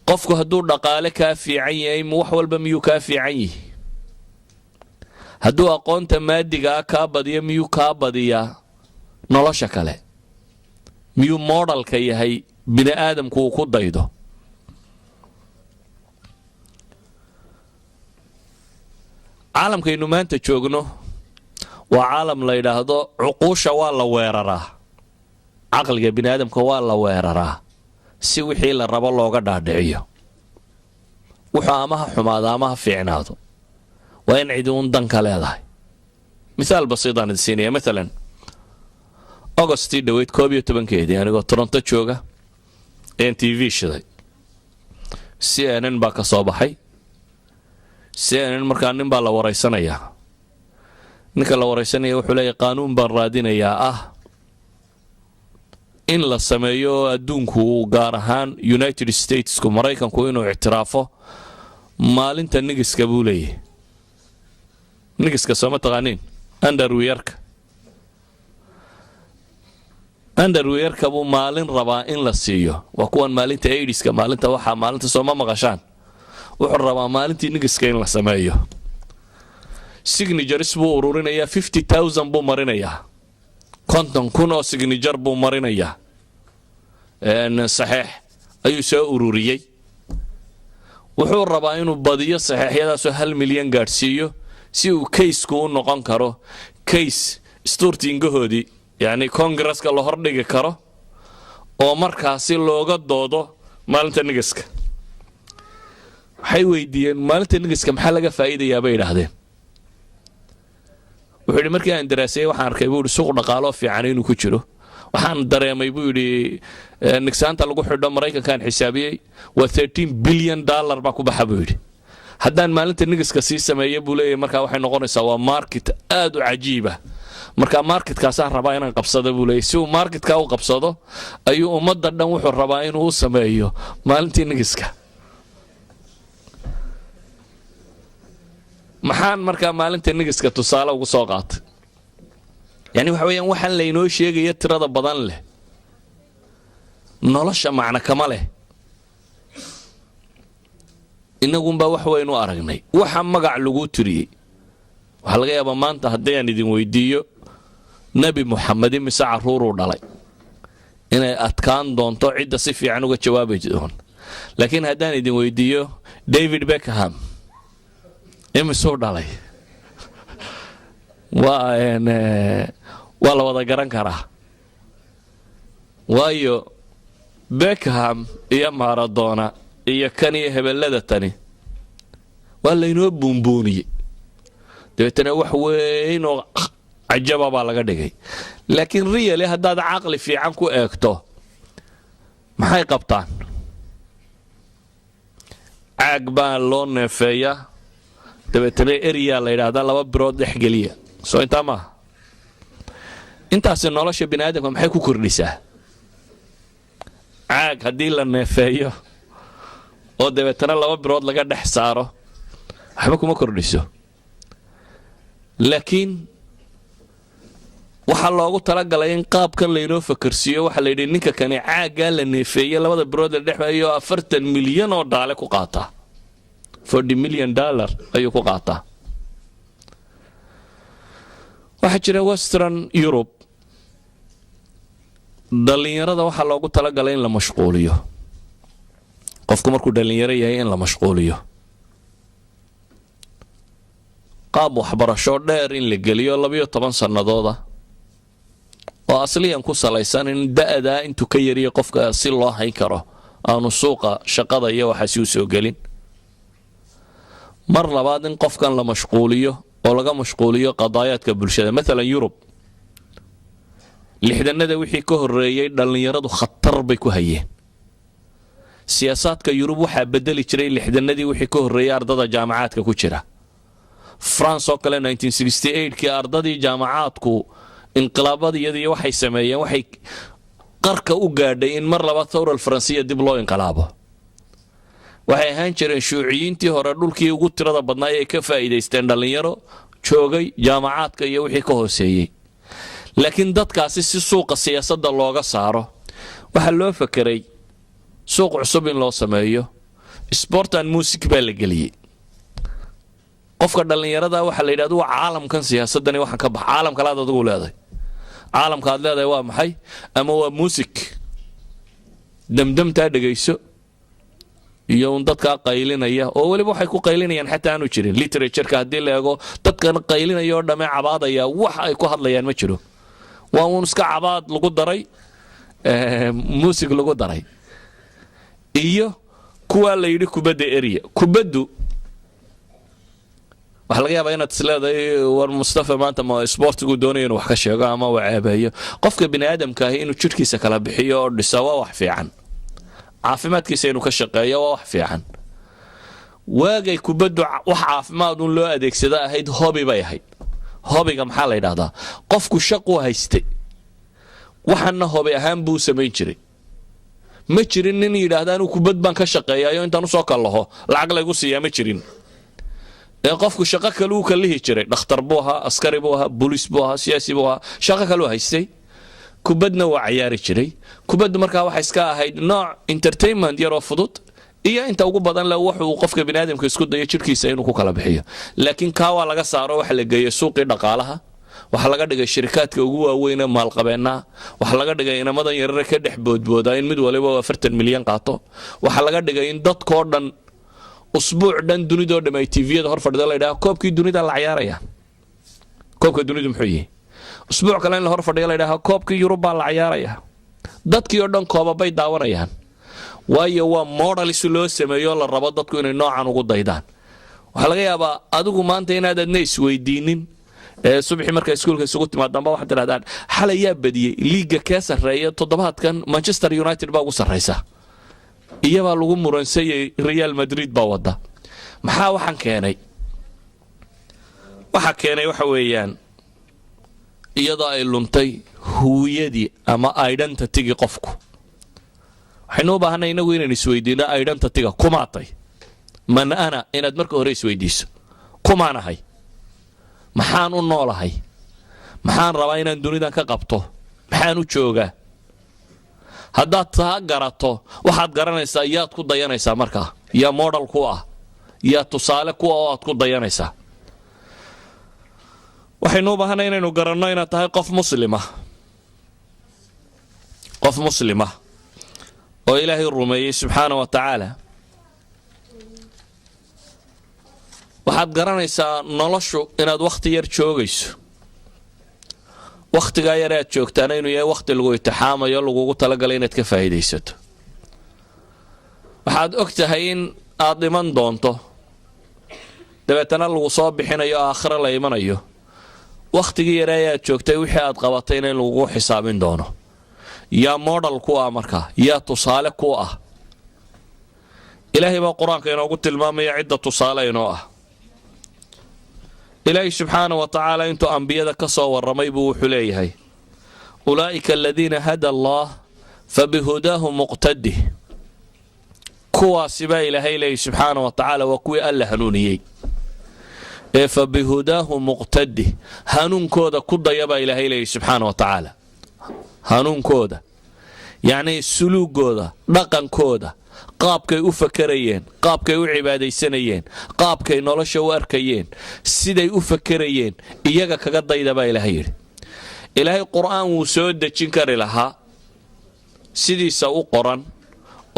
Qofku hadduu dhaqaale kaa fiican yahay, wax walba miyuu kaa fiican yihi? Hadduu aqoonta maadigaa kaa badiyo, miyuu kaa badiyaa nolosha kale? Miyuu modelka yahay bini aadamku uu ku daydo? Caalamkaynu maanta joogno waa caalam la yidhaahdo cuquusha waa la weeraraa, caqliga bini aadamka waa la weeraraa si wixii la rabo looga dhaadhiciyo. Wuxuu ama ha xumaado ama ha fiicnaado, waa in cidi uun danka leedahay. Mithaal basiidaan idin siinaya. Maalan, Augustii dhoweyd 11-keedii, anigoo Toronto jooga ayaan TV shiday. CNN baa ka soo baxay. CNN markaa nin baa la waraysanayaa. Ninka la waraysanaya wuxuu leeyahy, qaanuun baan raadinayaa ah in la sameeyo adduunku, gaar ahaan United Statesku, Maraykanku, inuu ictiraafo maalinta nigiska, buu leeyahy. Nigiska sooma taqaaniin? Underwearka. Underwearka buu maalin rabaa in la siiyo. Waa kuwan maalinta AIDSka, maalinta waxaa, maalinta sooma maqashaan? Wuxuu rabaa maalintii nigiska in la sameeyo. Signatures buu ururinayaa, 50,000 buu marinayaa, 50,000 oo signature buu marinayaa, saxeex ayuu soo ururiyey. Wuxuu rabaa inuu badiyo saxeexyadaasoo 1 milyan gaadhsiiyo, si uu caseku u noqon karo case Stortingahoodii, yacni Congresska, la hordhigi karo oo markaasi looga doodo maalinta nigiska. Waxay weydiiyeen, maalinta nigiska maxaa laga faa'iidayaa, bay idhaahdeen. Wuxuu yidhi, markii aan daraasayey waxaan arkay, buu yidhi, suuq dhaqaaloo fiican inuu ku jiro. Waxaan dareemay, buu yidhi, nigsaanta lagu xidho Maraykankaan xisaabiyey, waa $13 billion baa ku baxa, buu yidhi. Haddaan maalinta nigiska sii sameeya, buu leeyahy, markaa waxay noqonaysaa waa market aad u cajiiba. Marka marketkaasaan rabaa inaan qabsado, buu leeyahy. Si uu marketkaa u qabsado ayuu ummadda dhan wuxuu rabaa inuu u sameeyo maalintii nigiska. Maxaan markaa maalinta nigiska tusaale ugu soo qaatay? Yani waxa weeyaan, waxaan laynoo sheegaya tirada badan leh nolosha macno kama leh. Innagunbaa wax waynu aragnay. Waxa magac lagu tiriyey, waxaa laga yaabaa maanta haddii aan idin weydiiyo Nebi Muxamed imise carruuruu dhalay, inay adkaan doonto cidda si fiican uga jawaabi doon. Laakiin haddaan idin weydiiyo David Beckham imisuu dhalay, waa la wada garan karaa. Waayo, Beckham iyo Maradona iyo kan iyo hebellada tani waa laynoo buunbuuniyey, dabeetana wax weyn oo cajaba baa laga dhigay. Laakiin really, haddaad caqli fiican ku eegto, maxay qabtaan? Caag baa loo neefeeyaa, dabeetana eryaa la yidhaahdaa, laba birood dhexgeliya. Soo intaa maaha? Intaasi nolosha bini aadamka maxay ku kordhisaa? Caag haddii la neefeeyo oo dabeetana laba birood laga dhex saaro, waxba kuma kordhiso. Laakiin waxaa loogu talagalay in qaabkan laynoo fakarsiiyo. Waxaa la yidhi, ninka kani caaggaa la neefeeye, labada birood la dhex maayo, 40 milyan oo dhaale ku qaataa, $40 million ayuu ku qaataa. Waxaa jira Western Europe, dhallinyarada waxaa loogu talagalay in la mashquuliyo. Qofku markuu dhallinyaro yahay in la mashquuliyo, qaab waxbarasho dheer in la geliyo, 12 sannadooda, oo asliyan ku salaysan in da'daa intuu ka yariyo qofka si loo hayn karo, aanu suuqa shaqada iyo waxaasi u soo gelin. Mar labaad, in qofkan la mashquuliyo oo laga mashquuliyo qadaayaadka bulshada. Maalan, Yurub lixdanada wixii ka horreeyey dhallinyaradu khatar bay ku hayeen. Siyaasaadka Yurub waxaa bedeli jiray lixdanadii wixii ka horreeyey ardada jaamacaadka ku jira. France oo kale, kii ardadii jaamacaadku inqilaabadiyadii waxay sameeyeen, waxay qarka u gaadhay in mar labaad thawra alfaransiya dib loo inqilaabo. Waxay ahaan jireen shuuciyiintii hore dhulkii ugu tirada badnaa ay ka faa'iidaysteen dhallinyaro joogay jaamacaadka iyo wixii ka hooseeyey. Laakiin dadkaasi si suuqa siyaasadda looga saaro, waxaa loo fakeray suuq cusub in loo sameeyo. Sport and music baa la geliyey. Qofka dhallinyarada waxaa la yidhahda, waa caalamkan siyaasadani, waxaan ka bax, caalam kalaad adigu leedahay. Caalamka aad leedahay waa maxay? Ama waa music damdamtaa dhegayso iyo un dadkaa qaylinaya, oo weliba waxay ku qaylinayaan xataa aanu jirin. Literatureka haddii la eego, dadkan qaylinaya oo dhamme cabaadaya, wax ay ku hadlayaan ma jiro. Waa uun iska cabaad lagu daray music lagu daray. Iyo kuwaa la yidhi kubadda erya. Kubaddu waxaa laga yaabaa inaad isleedahay, war Mustafa maanta ma isboortigu doonaya inuu wax ka sheego ama uu ceebeeyo. Qofka bini aadamka ahi inuu jidhkiisa kala bixiyo oo dhisa waa wax fiican, caafimaadkiisa inuu ka shaqeeyo waa wax fiican. Waagay kubaddu wax caafimaad un loo adeegsada ahayd, hobby bay ahayd. Hobbyga maxaa la yidhahdaa? Qofku shaquu haystay, waxaana hobby ahaan buu samayn jiray. Ma jirin nin yidhaahda, anuu kubad baan ka shaqeeyayo, intaan usoo kallaho lacag laygu siiyaa, ma jirin. Ee qofku shaqo kale uu kallihi jiray. Dhakhtar buu ahaa, askari buu ahaa, booliis buu ahaa, siyaasi buu ahaa, shaqo kaluu haystay, kubadna waa cayaari jiray. Kubaddu markaa waxay iska ahayd nooc entertainment yaroo fudud, iyo inta ugu badan le wuxuu qofka biniaadamka isku dayo jidhkiisa inuu ku kala bixiyo. Laakiin kaa waa laga saaro, waxa la geeyey suuqii dhaqaalaha. Waxaa laga dhigay shirikaadka ugu waaweyne maalqabeennaa. Waxaa laga dhigay inamadan yarare ka dhex boodboodaa in mid waliba 40 milyan qaato. Waxaa laga dhigay in dadkoo dhan usbuuc dhan dunidoo dham ay TVyada hor fadhida, la yidhaha koobkii dunida la cayaaraya. Koobka dunidu muxuu yihi? Usbuuc kale in la hor fadhiyo, la yidhaha koobkii Yurub baa la cayaaraya. Dadkii oo dhan koobabay daawanayaan, waayo waa models loo sameeyo la rabo dadku inay noocan ugu daydaan. Waxaa laga yaabaa adigu maanta inaad adna isweydiinin. Subaxii marka iskuulka isugu timaadaanba waxaad tidhahdaan, xalay yaa badiyey? Liiga kee sarreeya toddobaadkan? Manchester United baa ugu sarraysa, iyabaa lagu muransayay, Real Madrid baa wada. Maxaa waxaan keenay? Waxa keenay waxa weeyaan iyadoo ay luntay huwiyadii ama identitygii qofku. Waxaynu u baahanay inagu inaynu isweydiino identityga. Kumaatay? Man ana? Inaad marka hore isweydiiso, kumaanahay? Maxaan u noolahay? Maxaan rabaa inaan dunidan ka qabto? Maxaan u joogaa? Haddaad taa garato, waxaad garanaysaa yaad ku dayanaysaa markaa, yaa model ku ah, yaa tusaale ku ah oo aad ku dayanaysaa. Waxaynu u baahanay inaynu garanno inaad tahay qof muslima, qof muslima oo Ilaahay rumeeyey subxaana wa tacaala. Waxaad garanaysaa noloshu inaad wakhti yar joogayso, wakhtigaa yar aad joogtaana inuu yahay wakhti lagu itixaamayo, lagugu talagalay inaad ka faa'iidaysato. Waxaad og tahay in aad dhiman doonto, dabeetana lagu soo bixinayo, aakhiro la imanayo. Wakhtigii yare aad joogtay wixii aad qabatayna in lagugu xisaabin doono. Yaa model ku ah markaa? Yaa tusaale ku ah? Ilaahay baa Qur-aanka inoogu tilmaamaya cidda tusaale inoo ah. Ilaahay subxaana wa tacaala intuu ambiyada ka soo warramay buu wuxuu leeyahay, أولئك الذين هدى الله فبهداهم اقتده. Kuwaasi baa Ilaahay leeyahy subxaana wa tacaala, waa kuwii Alla hanuuniyey ee فبهداهم اقتده, hanuunkooda ku daya baa Ilaahay leeyahy subxaana wa tacaala. Hanuunkooda, yacnii suluugooda, dhaqankooda, qaabkay u fakarayeen, qaabkay u cibaadaysanayeen, qaabkay nolosha u arkayeen, siday u fakarayeen, iyaga kaga dayda baa Ilaahay yidhi. Ilaahay Qur'aan wuu soo dejin kari lahaa sidiisa u qoran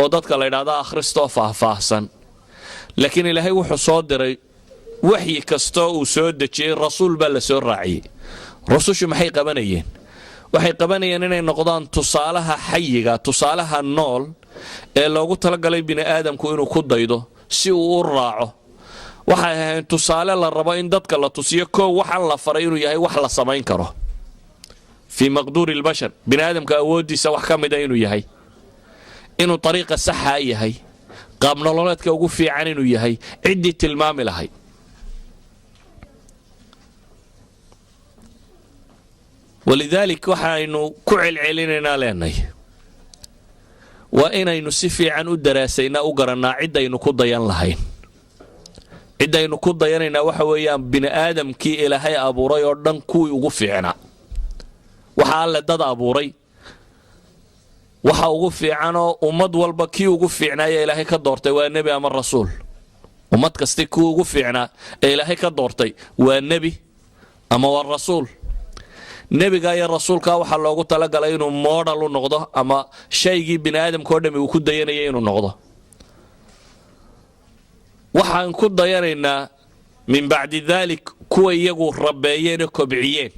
oo dadka la yidhahda akhristoo faahfaahsan, laakiin Ilaahay wuxuu soo diray, waxyi kastoo uu soo dejiyey rasuul baa la soo raaciyey. Rusushu maxay qabanayeen? Waxay qabanayeen inay noqdaan tusaalaha xayiga, tusaalaha nool ee loogu talagalay bini aadamku inuu ku daydo si uu u raaco. Waxay ahayn tusaale la rabo in dadka la tusiyo, koow, waxaan la faray inuu yahay wax la samayn karo, في مقدور البشر, bini aadamka awooddiisa wax ka mida inuu yahay, inuu ariiqa saxaa yahay, qaab nololeedka ugu fiican inuu yahay, ciddii tilmaami lahayd. ولذلك waxaynu ku celcelinaynaa, leenahay, waa inaynu si fiican u daraasaynaa, u garannaa ciddaynu ku dayan lahayn. Ciddaynu ku dayanaynaa waxa weeyaan bini aadamkii Ilaahay abuuray oo dhan kuwii ugu fiicnaa. Waxa Alle dad abuuray Waxa ugu fiicanoo ummad walba kii ugu fiicnaaya Ilaahay ka doortay waa nebi ama rasuul. Ummad kasti kii ugu fiicnaa ee Ilaahay ka doortay waa nebi ama waa rasuul. Nebiga iyo rasuulka waxaa loogu talagalay inuu model u noqdo ama shaygii bini aadamka o dhami uu ku dayanaya inuu noqdo. Waxaan ku dayanaynaa min bacdi daalik kuwa iyagu rabeeyeenoo kobciyeen.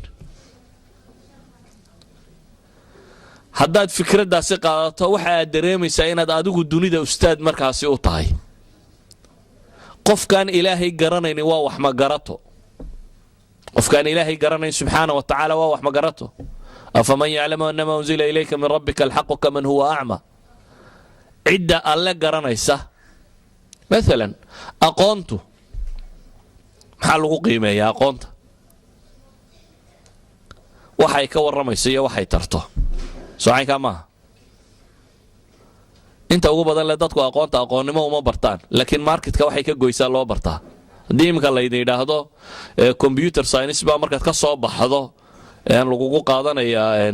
Haddaad fikraddaasi qaadato, waxa aad dareemaysaa inaad adigu dunida ustaad markaasi u tahay. Qofkaan Ilaahay garanaynin waa wax magarato. Qofkaan Ilaahay garanayn subxaana wa tacaala waa wax magarato. Afaman yaclamu anama unzila ilayka min rabbika alxaqu kaman huwa acma? Cidda Alle garanaysa, maalan aqoontu maxaa lagu qiimeeyaa? Aqoonta waxay ka warramayso iyo waxay tarto, soocaynkaa maaha. Inta ugu badan le dadku aqoonta aqoonnimo uma bartaan, laakiin marketka waxay ka goysaa loo bartaa. Haddii iminka laydin yidhaahdo computer science baa markaad ka soo baxdo lagugu qaadanayaa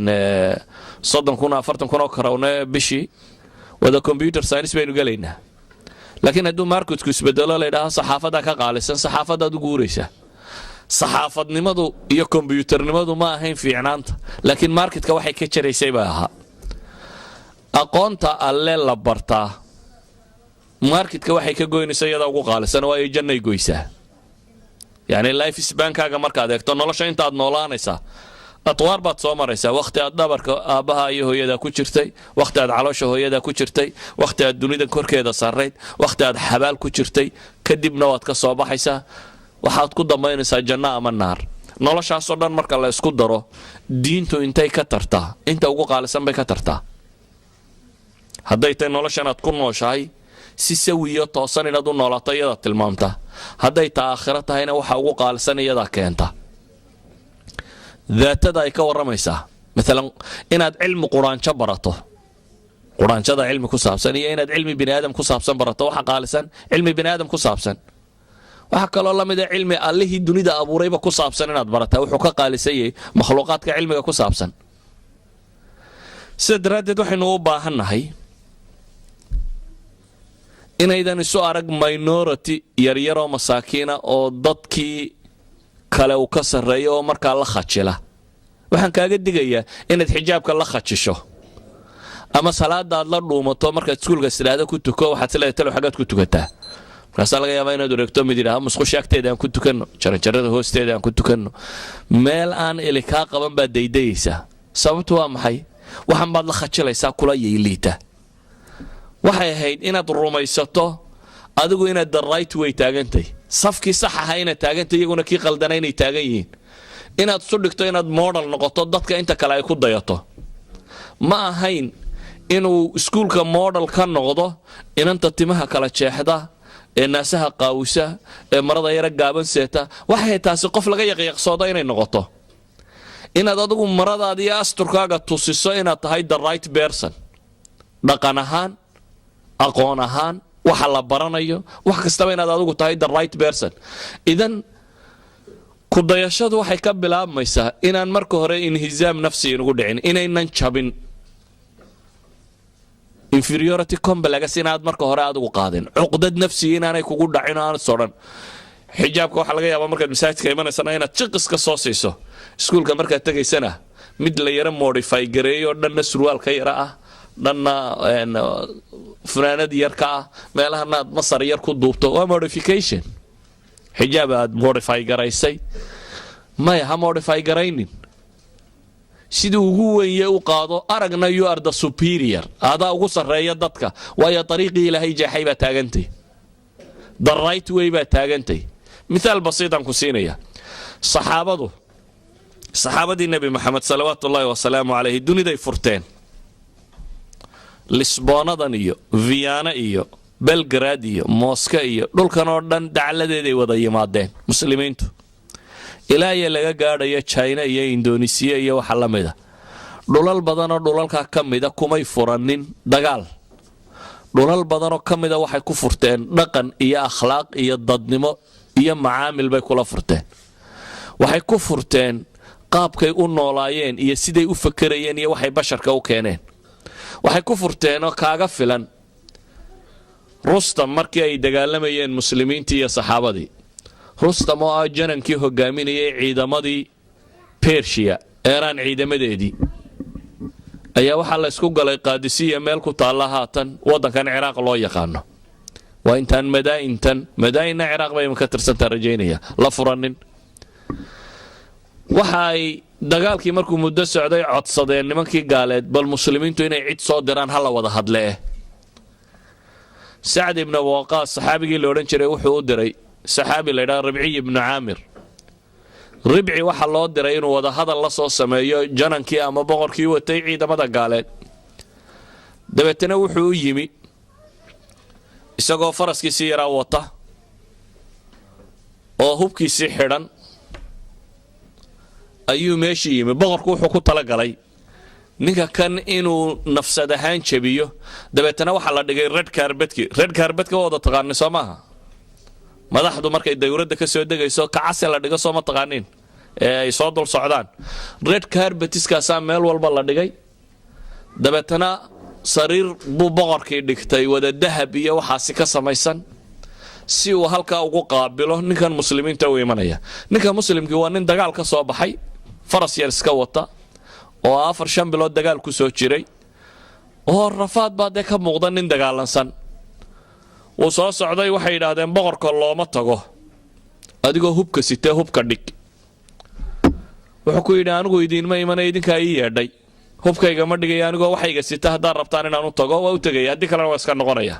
30,000, 40,000 oo karawne bishii, wada computer science baynu gelaynaa. Laakiin hadduu marketku isbedelo, la yidhaaho saxaafaddaa ka qaalisan, saxaafaddaad u guuraysaa. Saxaafadnimadu iyo kombyuternimadu ma ahayn fiicnaanta, laakiin marketka waxay ka jaraysay bay ahaa. Aqoonta Alle la bartaa marketka waxay ka goynaysa iyadaa ugu qaalisan, waayo jannay goysaa. Yacni life spankaaga markaad eegto, nolosha intaad noolaanaysaa, atwaar baad soo maraysaa: wakhti aad dhabarka aabbaha iyo hooyada ku jirtay, wakhti aad caloosha hooyada ku jirtay, wakhti aad dunida korkeeda sarrayd, wakhti aad xabaal ku jirtay, kadibna waad ka soo baxaysaa, waxaad ku dambaynaysaa janno ama naar. Noloshaasoo dhan marka la isku daro, diintu intay ka tartaa? Inta ugu qaalisan bay ka tartaa. Hadday tahay noloshan aad ku nooshahay si sawiyo toosan inaad u noolaato, iyadaa tilmaamta. Hadday taa aakhiro tahayna, waxa ugu qaalisan iyadaa keenta. Daatada ay ka warramaysaa, maalan inaad cilmi quraanjo barato, quraanjada cilmi ku saabsan, iyo inaad cilmi bini aadam ku saabsan barato, waxa qaalisan cilmi bini aadam ku saabsan. Waxaa kaloo la mid a cilmi Allihii dunida abuurayba ku saabsan inaad barataa wuxuu ka qaalisan yahay makhluuqaadka cilmiga ku saabsan. Sida daraaddeed waxaynu u baahannahay inaydan isu arag minority yaryaroo masaakiina oo dadkii kale uu ka sarreeyo oo markaa la khajila. Waxaan kaaga digayaa inaad xijaabka la khajisho ama salaada aad la dhuumato. Markaad iskuulka tidhaahdo ku tuko, waxaad sileedahay, "Talow xaggaad ku tukataa?" Markaasaa laga yaabaa inaad wareegto, mid yidhaha, "Musqusha agteeda aan ku tukanno, jaranjarada hoosteeda aan ku tukanno." Meel aan ili kaa qaban baad daydayaysaa. Sababtu waa maxay? Waxan baad la khajilaysaa kula yayliita. Waxay ahayd inaad rumaysato adigu inaad the right way taagantay, safkii sax ahaa inaad taagantay, iyaguna kii qaldana inay taagan yihiin. Inaad isu dhigto inaad model noqoto dadka inta kale ay ku dayato. Ma ahayn inuu iskuulka model ka noqdo inanta timaha kala jeexda ee naasaha qaawisa ee marada yara gaaban seeta. Waxay taasi qof laga yaqyaqsoodo inay noqoto. Inaad adigu maradaada iyo asturkaaga tusiso inaad tahay the right person, dhaqan ahaan, aqoon ahaan, waxa la baranayo, wax kastaba inaad adigu tahay the right person. Idan kudayashadu waxay ka bilaabmaysaa inaan marka hore inhizaam nafsi inugu dhicin, inaynan jabin, inferiority complex inaad marka hore adigu qaadin, cuqdad nafsiga inaanay kugu dhacin oo aanad sodhan. Xijaabka waxaa laga yaabaa markaad masaajidka imanaysana inaad jiqiska soo siiso, iskuulka markaad tegaysana mid la yaro modify gareeyo, dhanna surwaalka yara ah, dhanna funaanad yar ka ah, meelahana aad masar yar ku duubto. Waa modification, xijaab aad modify garaysay. Maya, ha modify garaynin. Sidii ugu wenye u qaado. Aragna you are the superior, adaa ugu sarreeya dadka, waayo dariiqii Ilaahay jeexay baa taagantay, the right way baa taagantay. Mithaal basiitan ku siinaya. Saxaabadu, saxaabadii Nebi Maxamed salawaatu ullaahi wasalaamu calayhi, duniday furteen. Lisboonadan iyo Viyaana iyo Belgrad iyo Mooska iyo dhulkan oo dhan dacladeeday wada yimaadeen muslimiintu, ilaa iyo laga gaadhayo China iyo Indonesiya iyo waxa la mida. Dhulal badanoo dhulalkaa ka mida kumay furanin dagaal. Dhulal badanoo ka mida waxay ku furteen dhaqan iyo akhlaaq iyo dadnimo iyo macaamil bay kula furteen. Waxay ku furteen qaabkay u noolaayeen iyo siday u fakerayeen iyo waxay basharka u keeneen. Waxay ku furteenoo kaaga filan Rustam markii ay dagaalamayeen muslimiintii iyo saxaabadii. Rustam oo ah janankii hogaaminayay ciidamadii Bershiya, Eeraan ciidamadeedii, ayaa waxaa la ysku galay Qaadisiya, meel ku taalla haatan waddankan Ciraaq loo yaqaano. Waa intaan Madaa'intan, Madaa'inna Ciraaq bay imanka tirsantaa rajaynaya, la furanin. Waxa ay dagaalkii markuu muddo socday codsadeen nimankii gaaleed bal muslimiintu inay cid soo diraan, ha la wada hadlee. Sacd ibnu Waqaas saxaabigii la odhan jiray wuxuu u diray saxaabi la ydhaha Ribciy ibnu Caamir. Ribci waxaa loo diray inuu wada hadal la soo sameeyo janankii ama boqorkii watay ciidamada gaaleed. Dabeetana wuxuu u yimi isagoo faraskiisii yaraa wata oo hubkiisii xidhan ayuu meeshii yimi. Boqorku wuxuu ku talagalay ninka kan inuu nafsad ahaan jabiyo. Dabeetana waxaa la dhigay red carpetkii. Red carpetka waa wada taqaanin, soo maaha? Madaxdu markay dawladda ka soo degayso kacase la dhigo, soo ma taqaaniin, ee ay soo dul socdaan? Red carpetiskaasaa meel walba la dhigay. Dabeetana sariir buu boqorkii dhigtay wada dahab iyo waxaasi ka samaysan, si uu halkaa ugu qaabilo ninkan muslimiinta u imanaya. Ninka muslimkii waa nin dagaal ka soo baxay, faras yar iska wata, oo 4-5 bilood dagaal ku soo jiray, oo rafaad baa dee ka muuqda, nin dagaalansan. Wuu soo socday. Waxay yidhaahdeen, "Boqorka looma tago adigoo hubka sitee, hubka dhig." Wuxuu ku yidhi, "Anigu idiinma imanay, idinkaa ii yeedhay. Hubkayga ma dhigaya anigoo waxayga sita. Haddaad rabtaan inaan u tago, waa u tegaya, haddii kalena waa iska noqonaya."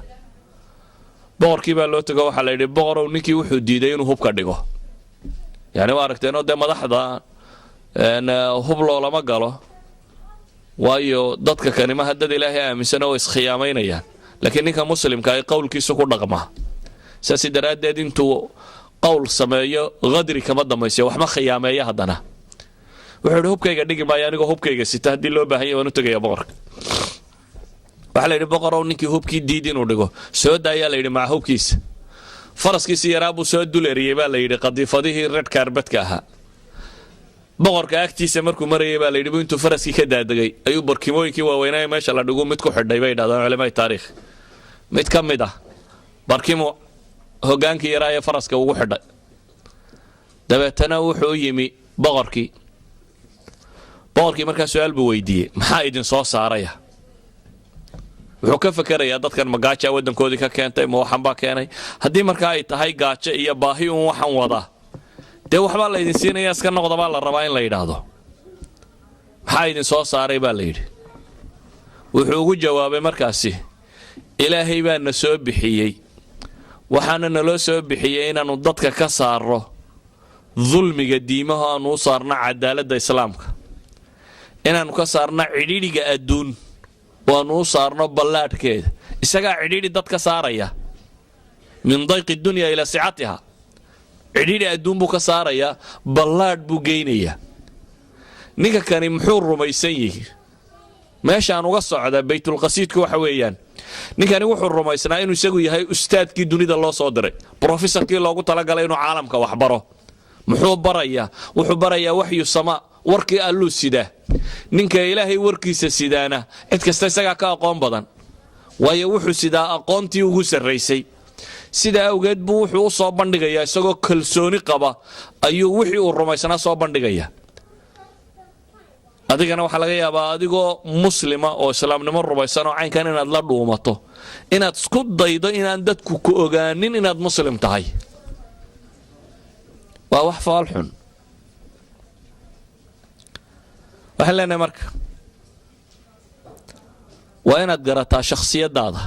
Boqorkii baa loo tego. Waxaa la yidhi, "Boqorow, ninkii wuxuu diiday inuu hubka dhigo." Yani waa aragteenoo dee madaxda hub loolama galo, waayo dadka kanimaha dad Ilaahay aaminsana oo iskhiyaamaynayaan. Laakiin ninka muslimka ay qowlkiisu ku dhaqmaa. Saas daraaddeed intuu qowl sameeyo qadri kama dambaysiyo, waxma khiyaameeya. Haddana wuxuu yidhi, "Hubkayga dhigi maayo anigoo hubkayga sita. Haddii loo baahan yahy waan u tegaya boqorka." Waxaa la yidhi, "Boqorow, ninkii hubkii diid inuu dhigo." Soo daayaa la yidhi maca hubkiisa. Faraskiisii yaraa buu soo dul eriyey baa la yidhi qadiifadihii red carpetka ahaa. Boqorka agtiisa markuu marayay baa la yidhi bu intuu faraskii ka daadegay ayuu barkimooyinkii waaweynaa meesha la dhigu mid ku xidhay, bay yidhahdaan culamada taariikh. Mid ka mid ah barkimu hogaankii yaraa ee faraska ugu xidhay. Dabeetana wuxuu yimi boqorkii. Boqorkii markaa su-aal buu weydiiyey, "Maxaa idin soo saaraya?" Wuxuu ka fakerayaa, dadkan ma gaaja waddankoodii ka keentay, ma waxan baa keenay? Haddii markaa ay tahay gaajo iyo baahi uun waxan wadaa, dee waxbaa la idin siinaya, iska noqda baa la rabaa in la yidhaahdo. "Maxaa idin soo saaray?" baa la yidhi. Wuxuu ugu jawaabay markaasi, "Ilaahay baa na soo bixiyey, waxaana naloo soo bixiyey inaannu dadka ka saarro dulmiga diimaha, aanu u saarno cadaaladda Islaamka, inaannu ka saarno cidhidhiga adduun oo aanu u saarno ballaadhkeeda. Isagaa cidhidhi dad ka saaraya, من ضيق الدنيا إلى سعتها. Cidhidhi adduun buu ka saarayaa, ballaadh buu geynayaa." Ninka kani muxuu rumaysan yihi? Meeshaan uga socda baytulqasiidku waxa weeyaan, ninkani wuxuu rumaysnaa inuu isagu yahay ustaadkii dunida loo soo diray, brofesorkii loogu talagalay inuu caalamka wax baro. Muxuu barayaa? Wuxuu barayaa waxyu samaa, warkii Alluu sidaa. Ninka Ilaahay warkiisa sidaana cid kasta isagaa ka aqoon badan, waayo wuxuu sidaa aqoontii ugu sarraysay. Sidaa awgeed buu wuxuu u soo bandhigayaa isagoo kalsooni qaba ayuu wixii uu rumaysnaa soo bandhigaya. Adigana waxaa laga yaabaa adigoo muslima oo islaamnimo rumaysan oo caynkan inaad la dhuumato, inaad isku daydo inaan dadku ku ogaanin inaad muslim tahay. Waa wax faal xun. Waxaan leenahay marka, waa inaad garataa shakhsiyaddaada,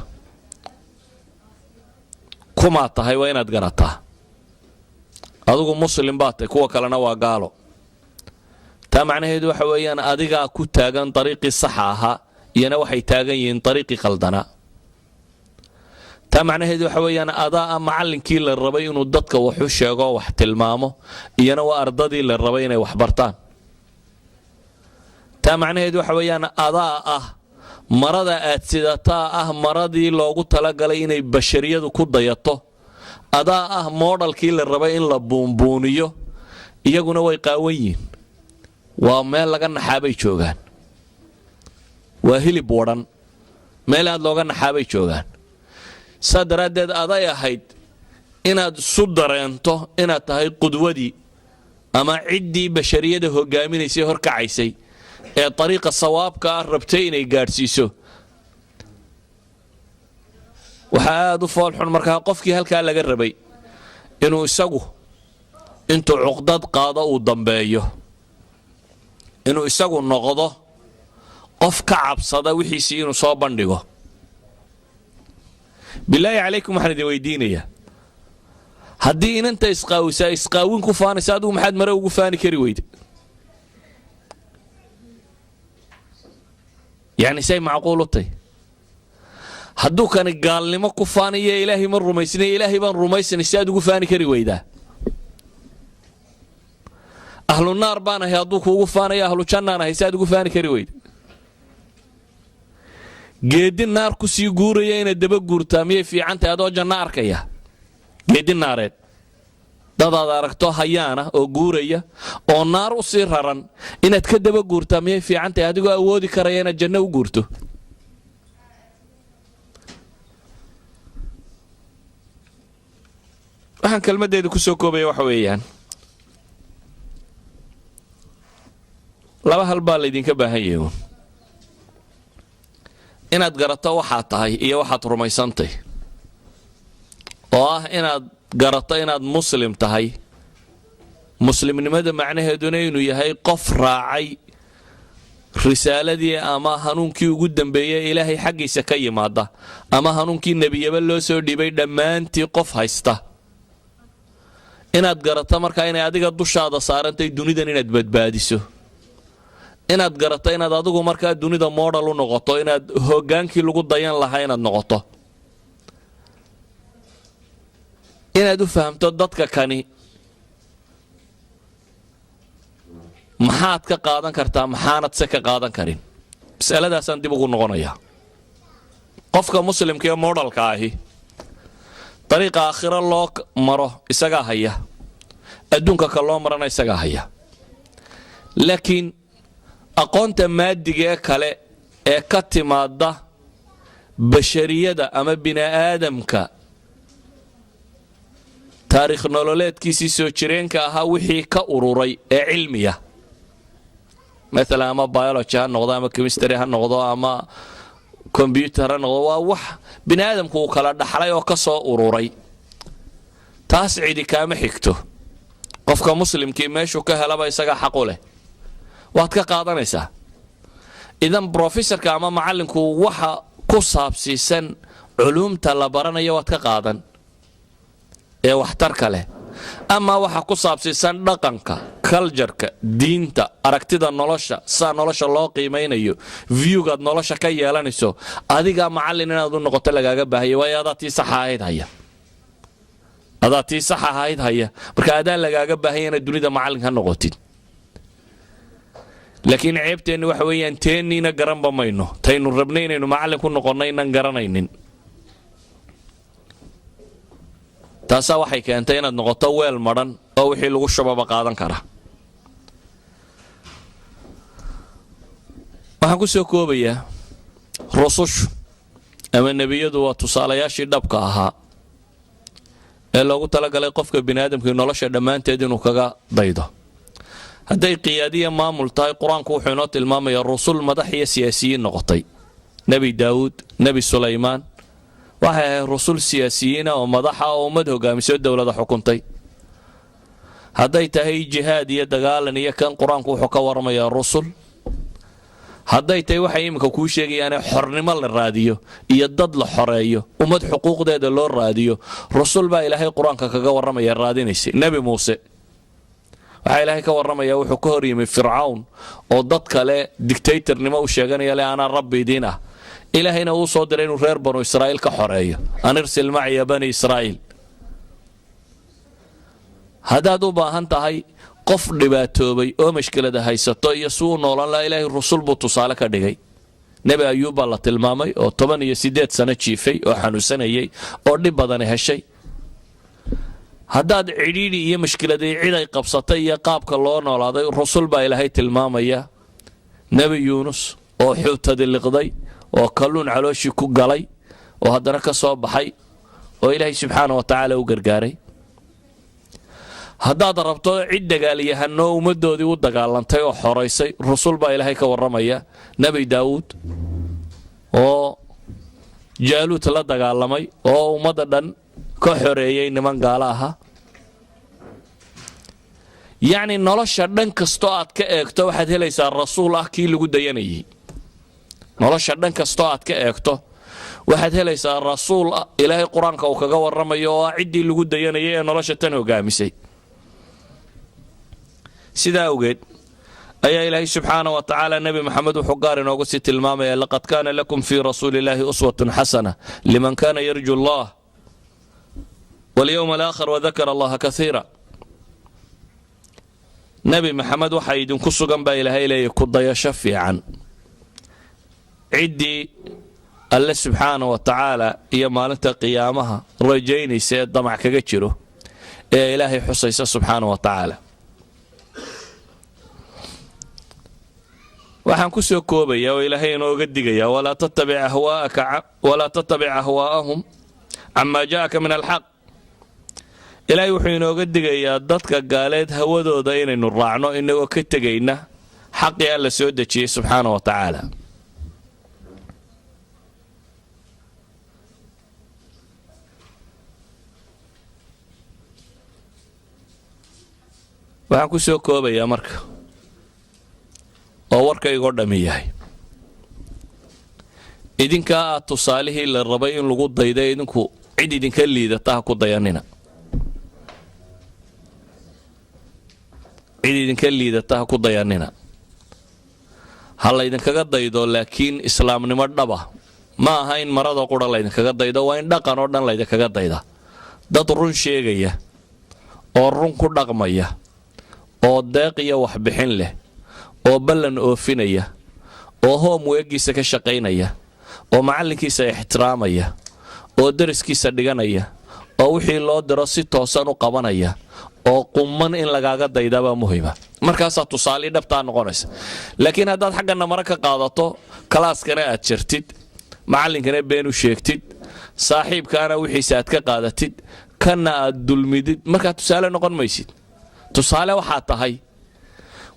kumaad tahay. Waa inaad garataa adigu muslim baad tahay, kuwa kalena waa gaalo. Taa macnaheedu waxa weeyaan adigaa ku taagan dariiqii saxa ahaa, iyana waxay taagan yihiin dariiqii qaldanaa. Taa macnaheedu waxa weeyaan adaa a macallinkii la rabay inuu dadka wax u sheego, wax tilmaamo, iyana waa ardadii la rabay inay wax bartaan. Taa macnaheedu waxa weeyaan adaa ah marada aad sidataa ah maradii loogu talagalay inay bashariyadu ku dayato. Adaa ah modelkii la rabay in la buunbuuniyo, iyaguna way qaawan yihiin, waa meel laga naxaabay joogaan. Waa hilib wadhan, meel aad looga naxaabay joogaan. Saa daraaddeed aday ahayd inaad isu dareento inaad tahay qudwadii ama ciddii bashariyada hogaaminaysay, horkacaysay, ee dariiqa sawaabka ah rabtay inay gaadhsiiso. Waxaa aada u foolxun markaa qofkii halkaa laga rabay inuu isagu intuu cuqdad qaado uu dambeeyo, inuu isagu noqdo qof ka cabsada wixiisii inuu soo bandhigo. Bilaahi calaykum, waxaan idin weydiinayaa: haddii inanta isqaawisaa isqaawin ku faanaysa, adigu maxaad mare ugu faani kari weyda? Yacni, say macquul u tahy hadduu kani gaalnimo ku faanaya, "Ilaahay ma rumaysnay, Ilaahay baan rumaysanay," si aad ugu faani kari weydaa? "Ahlu naar baan ahay" hadduu kuugu faanaya, "Ahlu jannaan ahay," si aad ugu faani kari weyda? Geedi naar ku sii guuraya inaad daba guurtaa miyay fiican tahay, adoo janno arkaya? Geedi naareed dadaad aragto hayaana oo guuraya oo naar u sii raran inaad ka daba guurtaa miyay fiican tahay, adigoo awoodi karaya inaad janno u guurto? Waxaan kelmaddeeda ku soo koobaya waxa weeyaan, laba hal baa laydinka baahan yahay uun: inaad garato waxaad tahay iyo waxaad rumaysantay, oo ah inaad garato inaad Muslim tahay, muslimnimada macnaheeduna inuu yahay qof raacay risaaladii ama hanuunkii ugu dambeeyey Ilaahay xaggiisa ka yimaada, ama hanuunkii nebiyaba loo soo dhiibay dhammaantii qof haysta. Inaad garato markaa inay adiga dushaada saarantay dunidan inaad badbaadiso. Inaad garato inaad adigu markaa dunida model u noqoto, inaad hogaankii lagu dayan lahaa inaad noqoto, inaad u fahamto dadka kani maxaad ka qaadan kartaa, maxaanad se ka qaadan karin. Masaladaasaan dib ugu noqonayaa. Qofka Muslimka ee modelka ahi dariiqa aakhiro loo maro isagaa haya, adduunka ka loo marana isagaa haya. Laakiin aqoonta maadiga ee kale ee ka timaada bashariyada ama bini'aadamka taariikh nololeedkiisii soo jireenka ahaa, wixii ka ururay ee cilmiya, maalan ama biology ha noqdo, ama chemistry ha noqdo, ama computer ha noqdo, waa wax bini aadamku uu kala dhaxlay oo ka soo ururay. Taas cidi kaama xigto. Qofka Muslimkii meeshuu ka helaba isagaa xaqu leh, waad ka qaadanaysaa. Idan professorka ama macallinku waxa ku saabsiisan culuumta la baranayo waad ka qaadan ee waxtarka leh, ama waxa ku saabsiisan dhaqanka, cultureka, diinta, aragtida nolosha, sidaa nolosha loo qiimaynayo, viewgaad nolosha ka yeelanayso, adigaa macallin inaad u noqoto lagaaga baahaya, waayo adaa tii saxa ahayd haya, adaa tii sax ahayd haya. Marka adaa lagaaga baahanya inaad dunida macallin ka noqotid. Laakiin ceebteenni waxa weeyaan, teenniina garanba mayno, taynu rabnay inaynu macallin ku noqonno inaan garanaynin. Taasaa waxay keentay inaad noqoto weel madhan oo wixii lagu shubaba qaadan kara. Waxaan ku soo koobayaa, rusushu ama nebiyadu waa tusaalayaashii dhabka ahaa ee loogu talagalay qofka bini aadamkii nolosha dhammaanteed inuu kaga daydo. Hadday qiyaadiya maamul tahay, Qur-aanku wuxuu inoo tilmaamayaa rusul madax iyo siyaasiyiin noqotay. Nebi Daawuud, Nebi Sulaymaan waxay ahayd rusul siyaasiyiina oo madaxa oo ummad hogaamiso, dowlada xukuntay. Hadday tahay jihaad iyo dagaalan iyo kan, Qur-aanku wuxuu ka waramayaa rusul. Hadday tahay waxay iminka kuu sheegayaane xornimo la raadiyo iyo dad la xoreeyo, ummad xuquuqdeeda loo raadiyo, rusul baa Ilaahay Qur-aanka kaga warramaya raadinaysay. Nebi Muuse waxaa Ilaahay ka warramaya wuxuu ka hor yimi Fircawn oo dad kale dictatornimo u sheeganaya, le "Anaa rabbi idiin ah." Ilaahayna uu soo diray inuu reer Banu Israa'iil ka xoreeyo, "أن أرسل معي بني إسرائيل". Haddaad u baahan tahay qof dhibaatoobay oo mashkilada haysato iyo si uu noolan laha, Ilaahay rusul buu tusaale ka dhigay. Nebi Ayuub baa la tilmaamay oo 18 sano jiifay oo xanuunsanayay oo dhib badani heshay. Haddaad cidhiidhi iyo mashkiladay cid ay qabsatay iyo qaabka loo noolaaday, rusul baa Ilaahay tilmaamaya. Nebi Yuunus. Oo xuutadi liqday oo kalluun calooshii ku galay oo haddana ka soo baxay oo Ilaahay subxaana wa tacaala u gargaaray. Haddaad rabto cid dagaalyahanoo ummaddoodii u dagaalantay oo xoraysay, rusul baa Ilaahay ka warramaya. Nebi Daawuud oo Jaaluut la dagaalamay oo ummadda dhan ka xoreeyey niman gaalo ahaa. Yacni nolosha dhan kastoo aad ka eegto, waxaad helaysaa rasuul ah kii lagu dayanayay. Nolosha dhan kastoo aad ka eegto, waxaad helaysaa rasuul Ilaahay Qur-aanka uu kaga warramayo oo ah ciddii lagu dayanayay ee nolosha tan hogaamisay. Sidaa awgeed ayaa Ilaahay subxaana wa tacaala Nebi Maxamed wuxuu gaar inoogu sii tilmaamaya: لقد كان لكم في رسول الله أسوة حسنة لمن كان يرجو الله واليوم الآخر وذكر الله كثيرا. Nebi Maxamed waxaa idinku sugan, baa Ilaahay leeyahy, ku dayasho fiican ciddii Alle subxaana wa tacaala iyo maalinta qiyaamaha rajaynaysa ee damac kaga jiro ee Ilaahay xusaysa subxaana wa tacaala. Waxaan ku soo koobaya oo Ilaahay inooga digaya: ولا تتبع أهواءهم عما جاءك من الحق. Ilaahay wuxuu inooga digayaa dadka gaaleed hawadooda inaynu raacno inagoo ka tegayna xaqii Alla soo dejiyey subxaana wa tacaala. Waxaan ku soo koobayaa marka oo warkaygoo dhammi yahay: idinkaa aad tusaalihii la rabay in lagu dayday, idinku cid idinka liidata ha ku dayanina. Cid idinka liidata ha ku dayanina. Ha laydinkaga daydo, laakiin islaamnimo dhaba. Ma aha in marada qura laydinkaga daydo, waa in dhaqan oo dhan laydinkaga dayda. Dad run sheegaya oo run ku dhaqmaya oo deeq iyo waxbixin leh oo ballan oofinaya oo homework-giisa ka shaqaynaya oo macallinkiisa ixtiraamaya oo dariskiisa dhiganaya oo wixii loo diro si toosan u qabanaya oo qumman in lagaaga daydaabaa muhima. Markaasaa tusaalii dhabtaa noqonaysa. Laakiin haddaad xaggana mara ka qaadato, class-kana aad jartid, macallinkana been u sheegtid, saaxiibkaana wixiisa aad ka qaadatid, kanna aad dulmidid, markaa tusaale noqon maysid. Tusaale waxaa tahay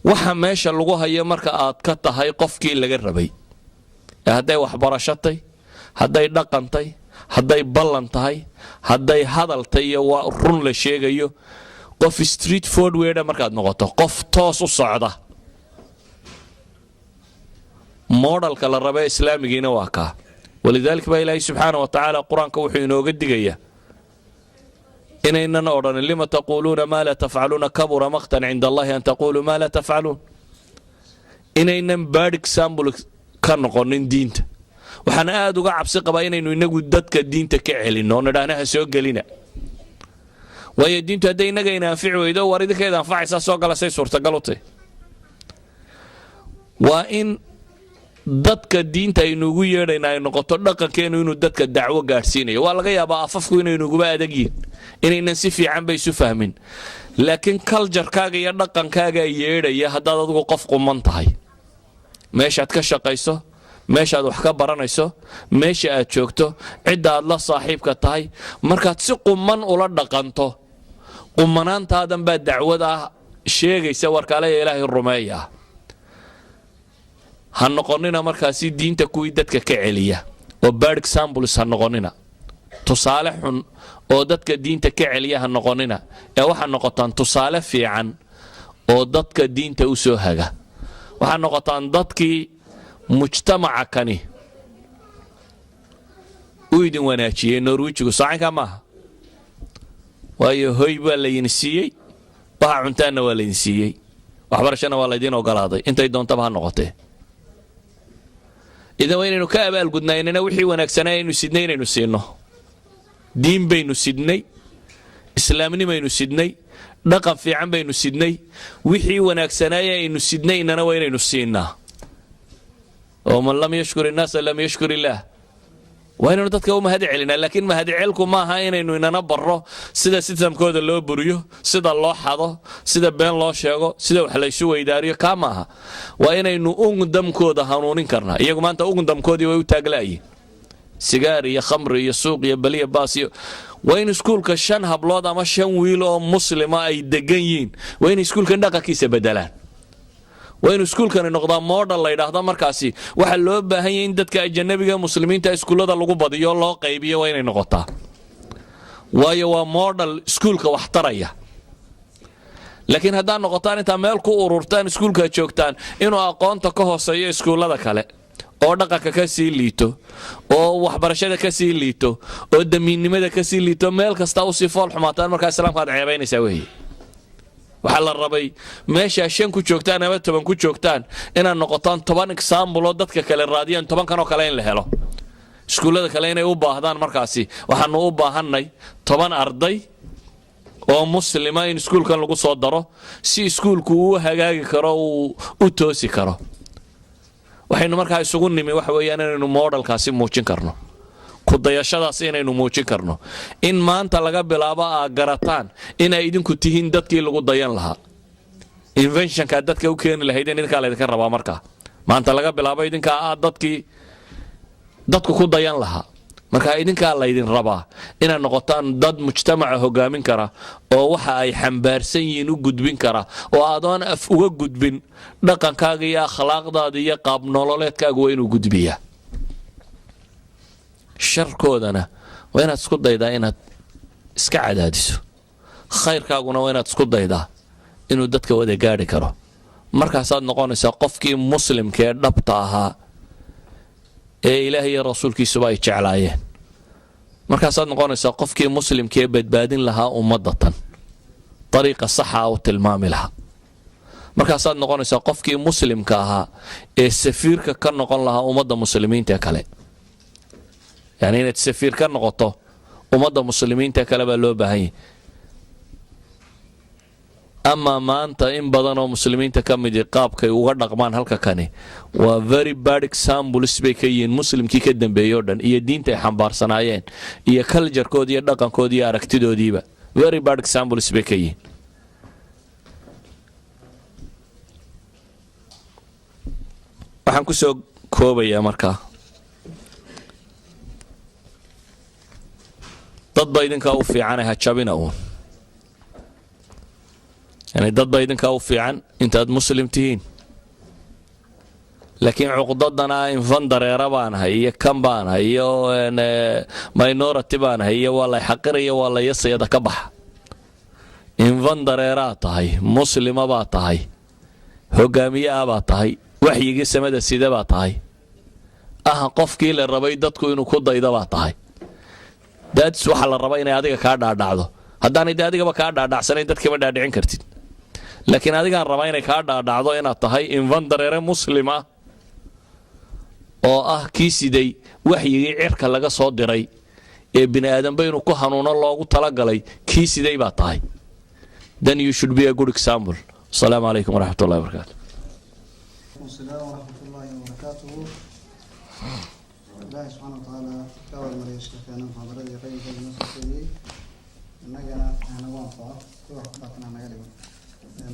waxa meesha lagu hayo marka aad ka tahay qofkii laga rabay ee hadday waxbarashatay, hadday dhaqantay, hadday ballan tahay, hadday hadaltay iyo waa run la sheegayo, qof straight forward markaad noqoto, qof toos u socda. Model-ka la raba islaamigiina waa kaa. ولذلك baa Ilaahay subxaana wa tacaala Qur-aanka wuxuu inooga digayaa inaynan odhanin: لم تقولون ما لا تفعلون كبر مقتا عند الله أن تقولوا ما لا تفعلون. Inaynan bad example ka noqonin diinta. Waxaan aada uga cabsi qabaa inaynu inagu dadka diinta ka celinno oo nidhaahna ha soo gelina, waayo diintu hadday innaga ina anfici weydo, war idinka anfacaysaa, soo gala, say suurtagal u tahy? Waa in dadka diinta aynu ugu yeedhayna ay noqoto dhaqankeenu inuu dadka dacwo gaadhsiinayo. Waa laga yaabaa afafku inaynuguba adagyihin, inaynan si fiicanba isu fahmin, laakiin culture-kaaga iyo dhaqankaagaa yeedhaya. Haddaad adigu qof quman tahay, meeshaad ka shaqayso, meeshaad wax ka baranayso, meesha aad joogto, cidda aad la saaxiibka tahay, markaad si quman ula dhaqanto, qumanaantaadan baa dacwad ah sheegaysa warkaaleya Ilaahay rumeeya ah. Ha noqonina markaasi diinta kuwii dadka ka celiya oo bad examples ha noqonina. Tusaale xun oo dadka diinta ka celiya ha noqonina, ee waxaa noqotaan tusaale fiican oo dadka diinta u soo haga. Waxaa noqotaan dadkii mujtamaca kani u idin wanaajiyey. Norwijigu saacinkaa maaha, waayo hoy baa laydin siiyey, waxa cuntaanna waa laydin siiyey, waxbarashana waa laydin ogolaaday, intay doontaba ha noqotee. Idan waa inaynu ka abaalgudnaa inana wixii wanaagsanaa aynu sidnay inaynu siinno. Diin baynu sidnay, islaamnimaynu sidnay, dhaqan fiican baynu sidnay. Wixii wanaagsanaaye aynu sidnay inana waa inaynu siinaa. Oo من لم يشكر الناس لم يشكر الله. Waa inaynu dadka u mahad celinaa, laakiin mahadcelku maaha inaynu inana barro sida systemkooda loo buriyo, sida loo xado, sida been loo sheego, sida wax laysu weydaariyo. Kaa maaha. Waa inaynu ungdamkooda hanuunin karnaa. Iyagu maanta ungdamkoodii way u taagla'yiin sigaar iyo khamri iyo suuq iyo baliya baas iyo. Waa in iskuulka shan hablood ama shan wiil oo muslima ay degan yihiin, waa in iskuulkan dhaqankiisa bedelaan. Waa inuu iskuulkani noqdaa model la yidhaahdo. Markaasi waxaa loo baahan yahay in dadka ajanabiga muslimiinta iskuullada lagu badiyo, loo qaybiyo. Waa inay noqotaa, waayo waa model iskuulka wax taraya. Laakiin haddaad noqotaan intaa meel ku ururtaan, iskuulka joogtaan inuu aqoonta ka hooseeyo iskuullada kale, oo dhaqanka ka sii liito, oo waxbarashada ka sii liito, oo damiinnimada ka sii liito, meel kasta usii fool xumaataan, markaa islaamka aad ceebaynaysaa weeye. Waxaa la rabay meeshaa shan ku joogtaan ama 10 ku joogtaan inaad noqotaan 10 example oo dadka kale raadiyaan, 10-kan oo kale in la helo, iskuullada kale inay u baahdaan. Markaasi waxaanu u baahannay 10 arday oo muslima in iskuulkan lagu soo daro si iskuulku uu hagaagi karo, uu u toosi karo. Waxaynu markaa isugu nimi waxa weeyaan inaynu modelkaasi muujin karno, kudayashadaas inaynu muujin karno, in maanta laga bilaabo aad garataan inay idinku tihiin dadkii lagu dayan lahaa, inventionkaa dadka u keeni lahaydeen idinkaa laydinka rabaa. Markaa maanta laga bilaabo idinkaa aad dadkii dadku ku dayan lahaa. Marka idinkaa laydin rabaa inaad noqotaan dad mujtamaca hogaamin kara oo waxa ay xambaarsan yihiin u gudbin kara, oo adoon af uga gudbin, dhaqankaaga iyo akhlaaqdaada iyo qaab nololeedkaaga waa inuu gudbiyaa. Sharkoodana waa inaad isku daydaa inaad iska cadaadiso, khayrkaaguna waa inaad isku daydaa inuu dadka wada gaadhi karo. Markaasaad noqonaysaa qofkii muslimka ee dhabta ahaa ee Ilaah iyo rasuulkiisuba ay jeclaayeen. Markaasaad noqonaysaa qofkii muslimka ee badbaadin lahaa ummadda tan, dariiqa saxa u tilmaami lahaa. Markaasaad noqonaysaa qofkii muslimka ahaa ee safiirka ka noqon lahaa ummadda muslimiinta kale. Yani inaad safiir ka noqoto ummadda muslimiinta kale baa loo baahan yahay. Amaa maanta in badan oo muslimiinta ka midi qaabkay uga dhaqmaan halka kani waa very bad examples bay ka yihiin muslimkii ka dambeeyey o dhan iyo diinta ay xambaarsanaayeen iyo culturekoodi iyo dhaqankoodi iyo aragtidoodiiba very bad examples bay ka yihiin. Waxaan kusoo koobayaa markaa, dadba idinkaa u fiicanay, ha jabina uun. Yani dadba idinkaa u fiican intaad muslim tihiin, laakiin cuqdadana infan dareera baanahay iyo kan baanahay iyo minority baanahay iyo waa lay xaqiraya, waa la yasayada, ka baxa. Infan dareeraa tahay, muslima baa tahay, hogaamiye ah baa tahay, waxyigii samada sida baa tahay, ah qofkii la rabay dadku inuu ku daydo baa tahay. Daadis waxaa la rabaa inay adiga kaa dhaadhacdo. Haddaanay de adigaba kaa dhaadhacsanayn, dadkama dhaadhicin kartid, laakiin adigaan rabaa inay kaa dhaadhacdo inaad tahay infan dareere muslima oo ah kii siday waxyigii cirka laga soo diray ee bini aadamba inuu ku hanuuno loogu talagalay, kii siday baa tahay. Then you should be a good example. Asalaamu calaykum waraxmat ullahi wabarakaatu. السلام ورحمة الله وبركاته. Ilaahay subxaana watacaala ka abaalmariya sheekeena muxaadaradii qayimka inoo soo sheegayey, innagana hanagu anfaco, kuwa wax ku qaatana hanaga dhigo.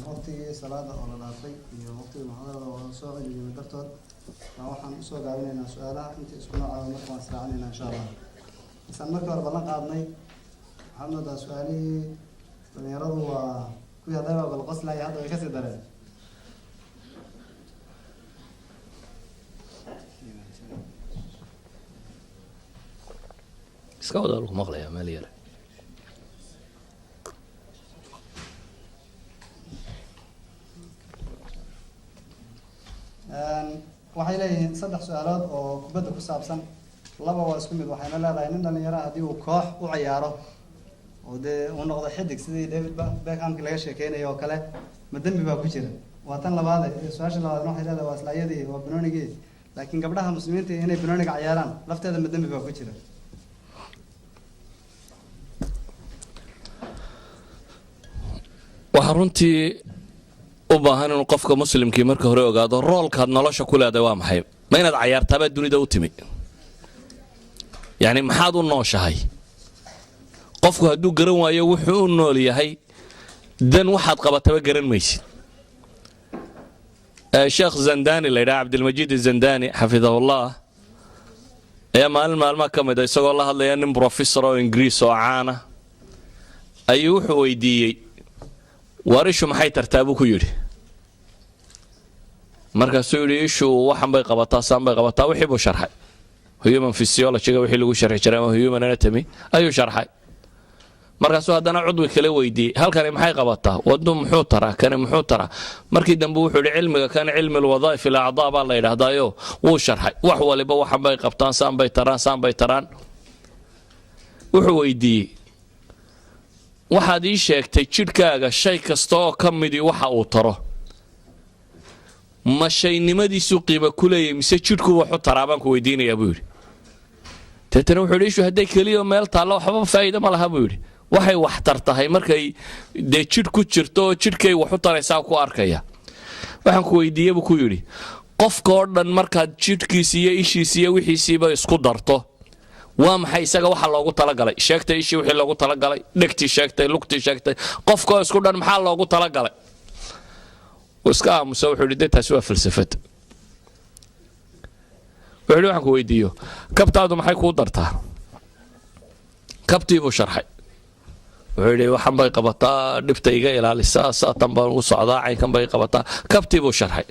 Waqtigii salaada oo la dhaafay iyo waqtigii muxaadarada oo soo celiyay dartood baa waxaan usoo gaabinaynaa su-aalaha inta isku nooca. Marka waan israacinaynaa insha Allah. Isaan markii hore ballan qaadnay, waxaad moodaa su-aalihii dhalinyaradu waa kuwii haddaba bal qoslaya, hadda way kasii dareen. Iska wada, lagu maqlayaa meel yare. Waxay leeyihiin saddex su-aalood oo kubadda ku saabsan, laba waa isku mid. Waxayna leedahay, nin dhalinyaro haddii uu koox u ciyaaro oo dee uu noqdo xidig sidii David Beckhamki laga sheekeynayo oo kale, ma dembi baa ku jira? Waa tan labaade. Su-aasha labaadna waxay leedahay, waa isla iyadii, waa banoonigii, laakiin gabdhaha muslimiinta inay banooniga ciyaaraan lafteeda ma dembi baa ku jira? Waxaa runtii u baahan inuu qofka muslimkii marka hore ogaado roolkaad nolosha ku leedahay waa maxay. Ma inaad cayaartaabaa dunida u timi? Yacni, maxaad u nooshahay? Qofku hadduu garan waayo wuxuu u nool yahay, dan waxaad qabataba garan maysid. Sheekh Zandani la yidhaha, Cabdilmajiid Zandani xafidahullah, ayaa maalin maalmaha ka mid a, isagoo la hadlaya nin professor oo Ingiriis oo caana, ayuu wuxuu weydiiyey: "Waar, ishu maxay tartaa?" buu ku yidhi. Markaasuu yidhi: "Ishu waxan bay qabataa, saan bay qabataa." Wixii buu sharxay, human physiologyga wixii lagu sharxi jiray ama human anatomy ayuu sharxay. Markaasuu haddana cudwi kale weydiiyey: "Halkani maxay qabataa? Wadnu muxuu taraa? Kani muxuu taraa?" Markii dambe wuxuu yidhi: "Cilmiga kan cilmi alwadaa'if alacdaa baa la yidhaahdaayo." Wuu sharxay, wax waliba waxan bay qabtaan, saan bay taraan, saan bay taraan. Wuxuu weydiiyey: "Waxaad ii sheegtay jidhkaaga shay kasta oo ka midii waxa uu taro. Ma shaynimadiisuu qiimo ku leeyahy mise jidhku waxu taraa baan ku weydiinayaa?" buu yidhi. Deetana wuxuu yidhi: "Ishu hadday keliya meel taallo, waxba faa'iido ma laha," buu yidhi. "Waxay waxtar tahay markay dee jidh ku jirto oo jidhkay wax u taraysaa ku arkaya. Waxaan ku weydiiye," buu ku yidhi, "qofka oo dhan markaad jidhkiisi iyo ishiisi iyo wixiisiiba isku darto, waa maxay isaga waxa loogu talagalay? Sheegtay ishii wixii loogu talagalay, dhegtii sheegtay, lugtii sheegtay, qofkaoo isku dhan maxaa loogu talagalay?" Wuu iska aamusa. Wuxuu yidhi: "De taasi waa falsafad." Wuxuu yidhi: "Waxaan ku weydiiyo, kabtaadu maxay kuu dartaa?" Kabtii buu sharxay. Wuxuu yidhi: "Waxan bay qabataa, dhibta iga ilaalisaa, saatan baan ugu socdaa, caynkan bay qabataa." Kabtii buu sharxay.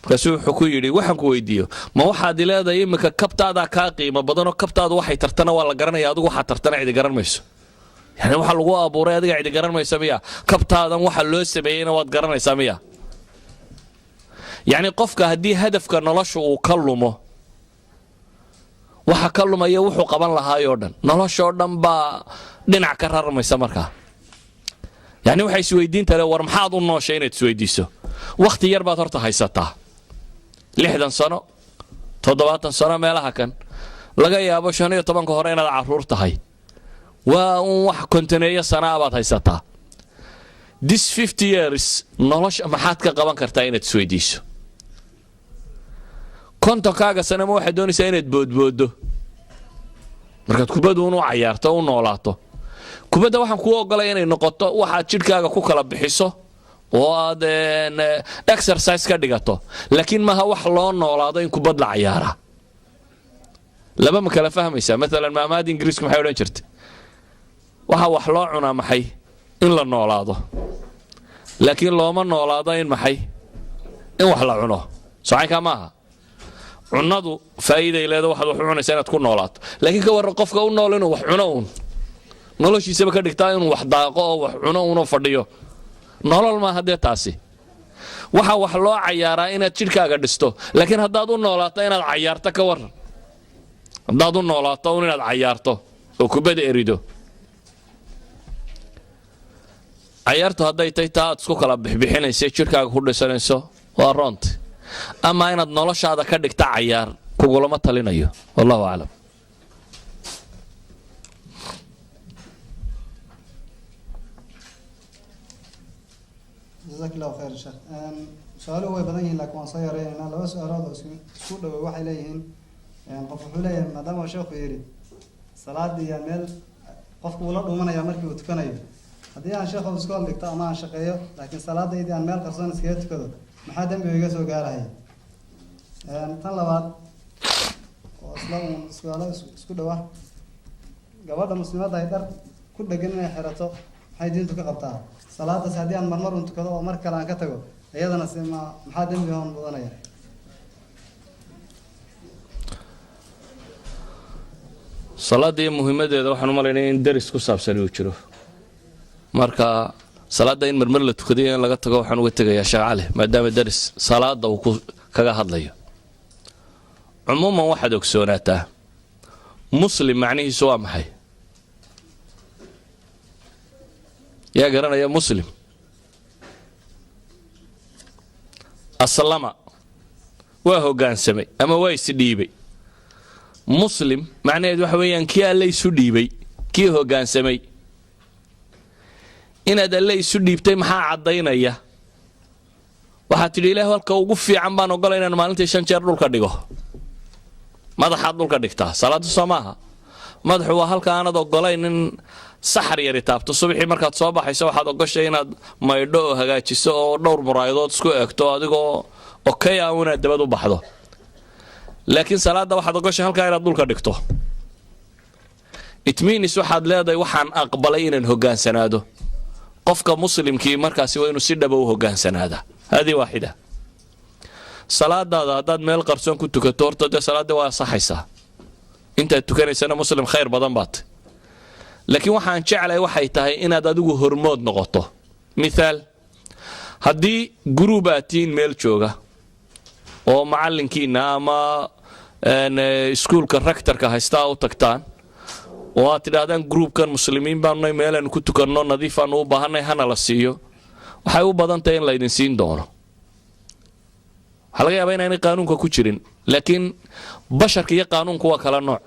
Markaasuu wuxuu ku yidhi: "Waxaan ku weydiiyo, ma waxaad leedahay iminka kabtaadaa kaa qiimo badanoo kabtaadu waxay tartana waa la garanaya, adigu waxaad tartana cidi garan mayso? Yani waxa lagu abuuray adiga cidi garan mayso miya? Kabtaadan waxa loo sameeyeyna waad garanaysaa miya?" Yacni, qofka haddii hadafka nolosha uu ka lumo, waxa ka lumaya wuxuu qaban lahaayoo dhan, noloshoo dhan baa dhinac ka rarmaysa markaa. Yacni, waxay isweydiinta le: war, maxaad u nooshay? Inaad isweydiiso. Wakhti yar baad horta haysataa, 60 sano, 70 sano meelaha kan. Laga yaabo 15-ka hore inaad caruur tahay. Waa un wax kontaneeyo sanaa baad haysataa. This 50 years nolosha maxaad ka qaban kartaa inaad isweydiiso. 50-kaaga sano ma waxaad doonaysaa inaad boodbooddo, markaad kubaddu un u cayaarto, u noolaato kubadda? Waxaan kuu ogolay inay noqoto waxaad jidhkaaga ku kala bixiso oo aad exercise ka dhigato, laakiin maaha wax loo noolaado in kubad la cayaaraa. Laba ma kala fahmaysaa? Maalan, maamaada Ingiriisku maxay odhan jirtay? Waxa wax loo cunaa maxay? In la noolaado. Laakiin looma noolaado in maxay? In wax la cuno. Socaynkaa maaha. Cunadu faa'iiday leeda, waxaad wax u cunaysaa inaad ku noolaato. Laakiin ka warran qofka u nool inuu wax cuno uun, noloshiisaba ka dhigtaa inuu wax daaqo oo wax cuno uunoo fadhiyo? Nolol maaha dee taasi. Waxa wax loo cayaaraa inaad jidhkaaga dhisto, laakiin haddaad u noolaato inaad cayaarto, ka warran haddaad u noolaato un inaad cayaarto oo kubada erido? Cayaartu hadday tay taa aad isku kala bixbixinaysa, jidhkaaga ku dhisanayso, waa roonti. Ama inaad noloshaada ka dhigta cayaar kugulama talinayo. Wallahu aclam. Jazaak Allahu khayr, sheekh. Su-aaluhu way badan yihiin, laakiin waan soo yareynaynaa. Laba su-aalood oo isku dhow waxay leeyihiin, qof wuxuu leeyahay: maadaama sheekhu yidhi salaadii yaa meel qofku uu la dhumanaya markii uu tukanayo, haddii aan sheekhu iskool dhigto ama aan shaqeeyo, laakiin salaadaydii aan meel qarsoon iskaga tukado, maxaa dembiga iga soo gaarahaya? Tan labaad oo isla uun su-aalo isku dhow ah: gabadha muslimadda ay dhar ku dhegan inay xirato maxay diintu ka qabtaa? Salaadaas haddii aan marmar un tukado oo mar kale aan ka tago, iyadana si ma maxaa dembi hoon mudanaya? Salaadda iyo muhiimaddeeda waxaan u malaynaya in deris ku saabsan uu jiro. Marka salaadda in marmar la tukadayo, in laga tago, waxaan uga tegayaa Sheekh Cali, maadaama deris salaadda uu ku kaga hadlayo. Cumuuman, waxaad ogsoonaataa, muslim macnihiisu waa maxay? Yaa garanaya muslim? Aslama, waa hoggaansamay ama waa isdhiibay. Muslim macnaheed waxa weeyaan kii Alle isu dhiibay, kii hoggaansamay. Inaad Alle isu dhiibtay maxaa caddaynaya? Waxaad tidhi: "Ilaah, halka ugu fiican baan ogola inaan maalintii shan jeer dhulka dhigo." Madaxaad dhulka dhigtaa salaaddu, soo maaha? Madaxu waa halka aanad ogolayn in saxar yari taabto. Subaxii markaad soo baxayso, waxaad ogoshay inaad maydho oo hagaajiso oo dhowr muraayadood isku eegto, adigoo okay ah inaad dabad u baxdo. Laakiin salaadda waxaad ogoshay halkaa inaad dhulka dhigto. It means waxaad leedahay, waxaan aqbalay inaan hogaansanaado. Qofka muslimkii markaasi waa inuu si dhaba u hogaansanaada. هذه واحدة. Salaadaada haddaad meel qarsoon ku tukato, horta dee salaadda waa asaxaysaa, intaad tukanaysana muslim khayr badan baat. Laakiin waxaan jeclay waxay tahay inaad adigu hormood noqoto. Mithaal, haddii group aad tihiin meel jooga oo macallinkiina ama iskuulka rectorka haystaa u tagtaan oo aad tidhaahdaan, "Groupkan muslimiin baanu meelaanu ku tukanno nadiifaanu u baahanay, hana la siiyo," waxay u badan tahay in laydin siin doono. Waxaa laga yaabaa inaanay qaanuunka ku jirin, laakiin basharka iyo qaanuunku waa kala nooc.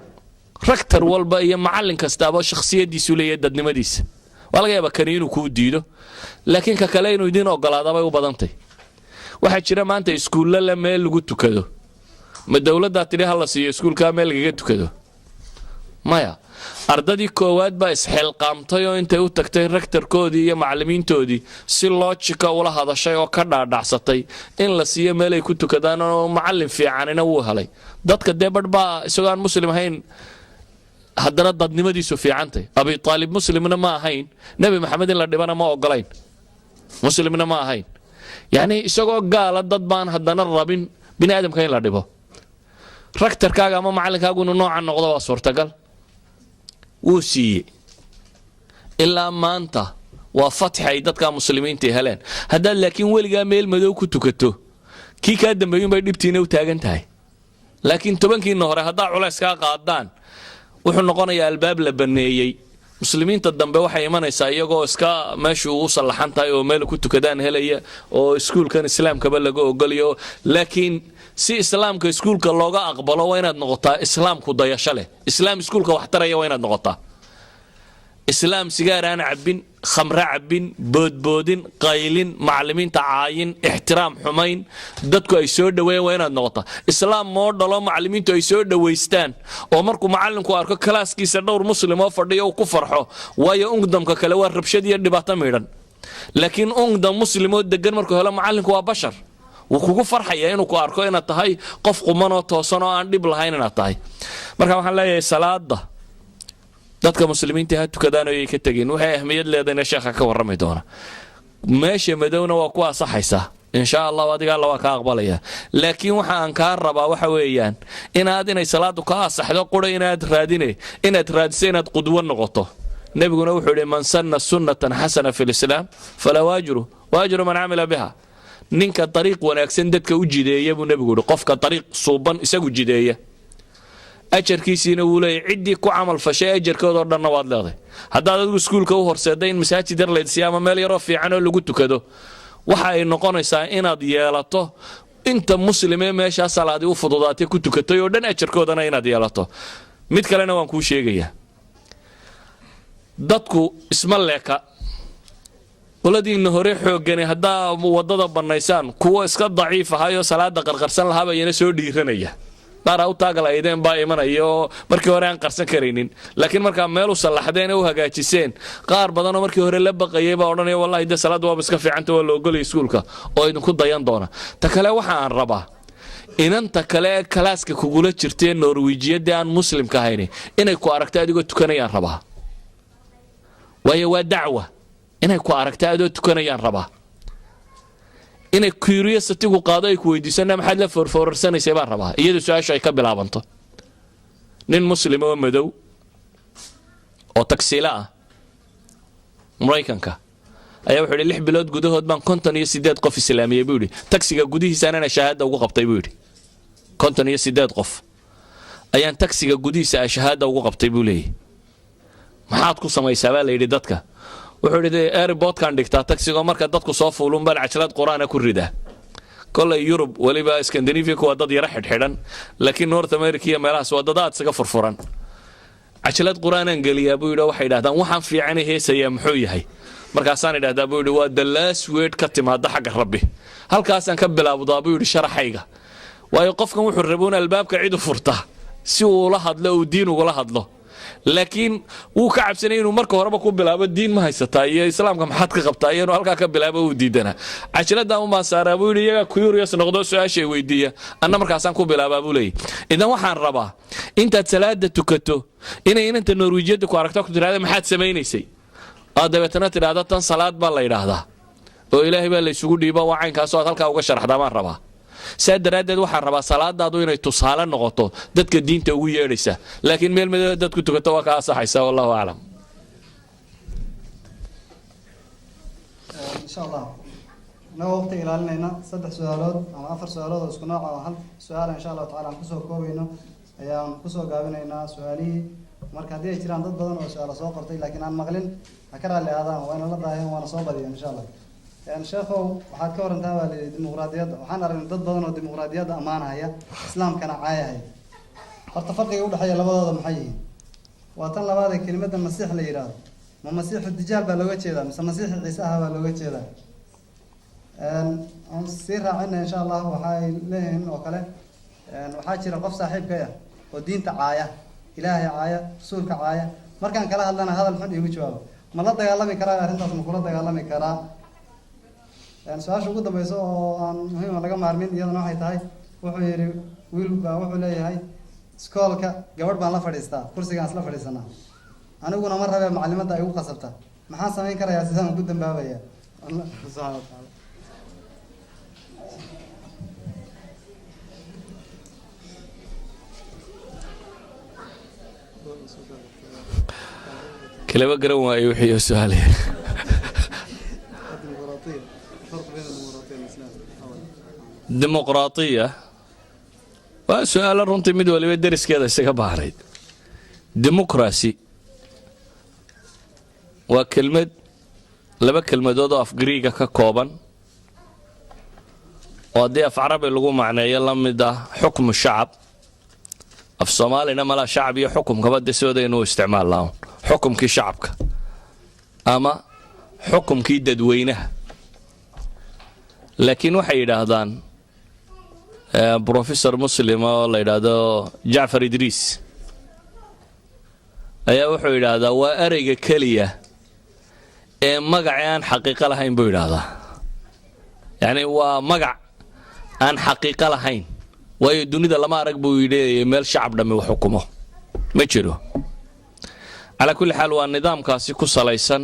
Rector walba iyo macallin kastaaba shakhsiyadiisu leeyahay, dadnimadiisa. Waa laga yaabaa kani inuu kuu diido, laakiin ka kale inuu idiin ogolaadabay u badantay. Waxaa jira maanta iskuulla le meel lagu tukado. Ma dowladdaa tidhi ha la siiyo iskuulkaa meel lagaga tukado? Maya. Ardadii koowaad baa isxilqaamtay oo intay u tagtay rectorkoodii iyo macallimiintoodii si logic ah ula hadashay oo ka dhaadhacsatay in la siiyo meelay ku tukadaan, oo macallin fiicanina wuu helay. Dadka dee badh baa isagoo aan muslim ahayn haddana dadnimadiisu fiicantay. Abi Aalib muslimna ma ahayn, Nebi Maxamed in la dhibana ma ogolayn, muslimna ma ahayn. Yacni isagoo gaala dad baan haddana rabin bini aadamka in la dhibo. Rectorkaaga ama macallinkaagu inuu noocan noqdo waa suurtagal. Wuu siiyey. Ilaa maanta waa fatxi ay dadka muslimiinta heleen. Haddaad laakiin weligaa meel madow ku tukato, kii kaa dambeeyuunbay dhibtiina u taagan tahay. Laakiin 10kiina hore haddaa culays kaa qaadaan, wuxuu noqonayaa albaab la banneeyey. Muslimiinta dambe waxay imanaysaa iyagoo iska meeshu u sallaxan tahay oo meel ku tukadaan helaya oo iskuulkan islaamkaba laga ogolayo. Laakiin si islaamka iskuulka looga aqbalo, waa inaad noqotaa islaamku dayasho leh, islaam iskuulka wax taraya waa inaad noqotaa, islaam sigaar aan cabbin, khamre cabbin, boodboodin, qaylin, macallimiinta caayin, ixtiraam xumayn, dadku ay soo dhoweeyaan waa inaad noqotaa. Islaam moo dhalo macallimiintu ay soo dhowaystaan oo markuu macallinku arko kalaaskiisa dhowr muslim oo fadhiyo uu ku farxo. Waayo, ungdamka kale waa rabshad iyo dhibaato miidhan, laakiin ungdam muslim oo degan markuu helo, macallinku waa bashar, wuu kugu farxaya inuu ku arko inaad tahay qof qumanoo toosan oo aan dhib lahayn inaad tahay. Marka waxaan leeyahay, salaada dadka muslimiinta ha tukadaan oo ay ka tegin. Waxay ahmiyad leedahayna sheekha ka warrami doona. Meesha madowna waa ku asaxaysaa, insha Allahu, adiga Alla waa kaa aqbalaya. Laakiin waxa aan kaa rabaa waxa weeyaan inaad inay salaadu ka asaxdo qura inaad raadine, inaad raadiso inaad qudwo noqoto. Nebiguna wuxuu yidhi, "من سن سنة حسنة في الإسلام فله أجره وأجر من عمل بها." Ninka dariiq wanaagsan dadka u jideeya, buu nebigu yidhi, qofka dariiq suuban isagu jideeya, ajarkiisiina wuu leeyahy, ciddii ku camal fashay ajarkoodoo dhanna waad leedahay. Haddaad adigu iskuulka u horseedday in masaajid yar laydsiiya ama meel yaroo fiican oo lagu tukado, waxa ay noqonaysaa inaad yeelato inta muslimee meeshaa salaadii u fududaatay ku tukatay oo dhan ajarkoodana inaad yeelato. Mid kalena waan kuu sheegayaa. Dadku isma leeka. Qoladiinna hore xooggani haddaa waddada bannaysaan, kuwo iska daciif ahayoo salaada qarqarsan lahaaba iyana soo dhiiranaya. Qaaraa u taagalaydeen baa imanaya oo markii hore aan qarsan karaynin, laakiin markaa meel u sallaxdeen ee u hagaajiseen, qaar badanoo markii hore la baqayay baa odhanaya, "Wallahi dee salaadda waaba iska fiicanta, waa la ogolaya iskuulka," oo idinku dayan doona. Ta kale, waxa aan rabaa inanta kale ee kalaaska kugula jirtee Norwijiyadii aan muslimka ahayni inay ku aragto adigoo tukanayaan rabaa. Waayo, waa dacwa. Inay ku aragta adoo tukanayaan rabaa, inay curiositygu qaado, ay ku weydiisana, "Maxaad la foorfoorarsanaysay?" baan rabaa, iyadu su-aashu ay ka bilaabanto. Nin muslim oo madow oo tagsiilo ah Maraykanka ayaa wuxuu yidhi, 6 bilood gudahood baan 58 qof islaamiyey, buu yidhi. Tagsiga gudihiisaanana shahaada ugu qabtay, buu yidhi. 58 qof ayaan tagsiga gudihiisa shahaada ugu qabtay, buu leeyahy. "Maxaad ku samaysaa?" baa la yidhi dadka. Wuxuu yidhi, "Airportkan dhigtaa tagsigoo, marka dadku soo fuulun baan cajalad Qur-aana ku ridaa." Kolay Yurub, weliba Scandinavianku, waa dad yaro xidhxidhan, laakiin North America iyo meelahaas waa dad aad isaga furfuran. "Cajalad Qur-aanaan geliyaa," buu yidhi. "Waxay idhahdaan, 'Waxaan fiicana heesayaa muxuu yahay?' Markaasaan idhahdaa," buu yidhi, 'waa the last word ka timaada xagga Rabbi.' Halkaasaan ka bilaabdaa," buu yidhi, "sharaxayga." Waayo, qofkan wuxuu rabuun albaabka cid u furta. Si uu ula hadlo, uu diin ugula hadlo, laakiin wuu ka cabsanaya inuu marka horeba ku bilaabo "Diin ma haysataa?" iyo "Islaamka maxaad ka qabtaa?" iyo inuu halkaa ka bilaabo uu diidanaa. "Cajiladan umaan saaraa," buu yidhi, "iyagaa curious noqdo, su-aashay weydiiya, anna markaasaan ku bilaabaa," buu leeyahy. Idan waxaan rabaa intaad salaada tukato inay inanta Norwijiyadda ku aragto, ku tidhahda, "Maxaad samaynaysay?" Aad dabeetana tidhaahda, "Tan salaad baa la yidhaahdaa oo Ilaahay baa la isugu dhiiba, waa caynkaasoo aad halkaa uga sharaxdaa baan rabaa." Saa daraaddeed waxaan rabaa salaadaadu inay tusaale noqoto dadka diinta ugu yeedhaysa, laakiin meel madoo dad ku tukato waa ka asaxaysa. Wallahu aclam. Insha Allah, inagoo waqti ilaalinayna, saddex su-aalood ama afar su-aalood oo isku nooc oo hal su-aala, insha Allahu tacala, aan kusoo koobayno ayaan kusoo gaabinaynaa su-aalihii. Marka haddii ay jiraan dad badan oo su-aalo soo qortay laakiin aan maqlin, ha ka raalli aadaan, waana la daaheen, waana soo badiyeen, insha Allah. Sheekhow, waxaad ka warantaa, baa layidhi, dimuqraadiyadda. Waxaan aragnay dad badan oo dimuqraadiyadda ammaanahaya, Islaamkana caayahaya. Horta farqiga udhexeeya labadooda maxay yihiin? Waa tan labaad ee kelimadda Masiix la yidhaahdo, ma Masiixu Dijaal baa looga jeedaa mise Masiixi Ciise ah baa looga jeedaa? Aan sii raacina, insha Allah. Waxay leeyihiin oo kale, waxaa jira qof saaxiibkay ah oo diinta caaya, Ilaahay caaya, Rasuulka caaya. Markaan kala hadlana hadal xun iigu jawaabo. Ma la dagaalami karaa arrintaas? Ma kula dagaalami karaa? Su-aasha ugu dambeysa oo aan muhiima laga maarmin iyadana waxay tahay, wuxuu yidhi, wiil baa wuxuu leeyahay, iskoolka gabadh baan la fadhiistaa, kursigaan isla fadhiisanaa, aniguna ma rabee macalimadda ay igu qasabta. Maxaan samayn karayaa? Sidaan ku dambaabaya? Allah subxaana wa tacaala. Kalaba garan waayo wixii su-aalaya. الديمقراطية، الفرق بين الديمقراطية والإسلام. Dimuqraatiya waa su-aalo runtii mid waliba deriskeeda isaga baahnayd. Democracy waa kelmad laba kelmadood oo af Griiga ka kooban, oo haddii af Carabi lagu macneeyo la mid ah xukmu shacab. Af Soomaalina malaa shacab iyo xukumkaba dee sidoodaynu u isticmaalnaa, xukumkii shacabka ama xukumkii dadweynaha. Laakiin waxay yidhaahdaan, professor Muslima oo la yidhaahdo Jacfar Idriis ayaa wuxuu yidhaahdaa, waa ereyga keliya ee magaci aan xaqiiqo lahayn, buu yidhaahdaa. Yacni waa magac aan xaqiiqo lahayn, waayo dunida lama arag, buu yidhi, meel shacab dhammi wax xukumo ma jiro. Calaa kulli xaal, waa nidaamkaasi ku salaysan,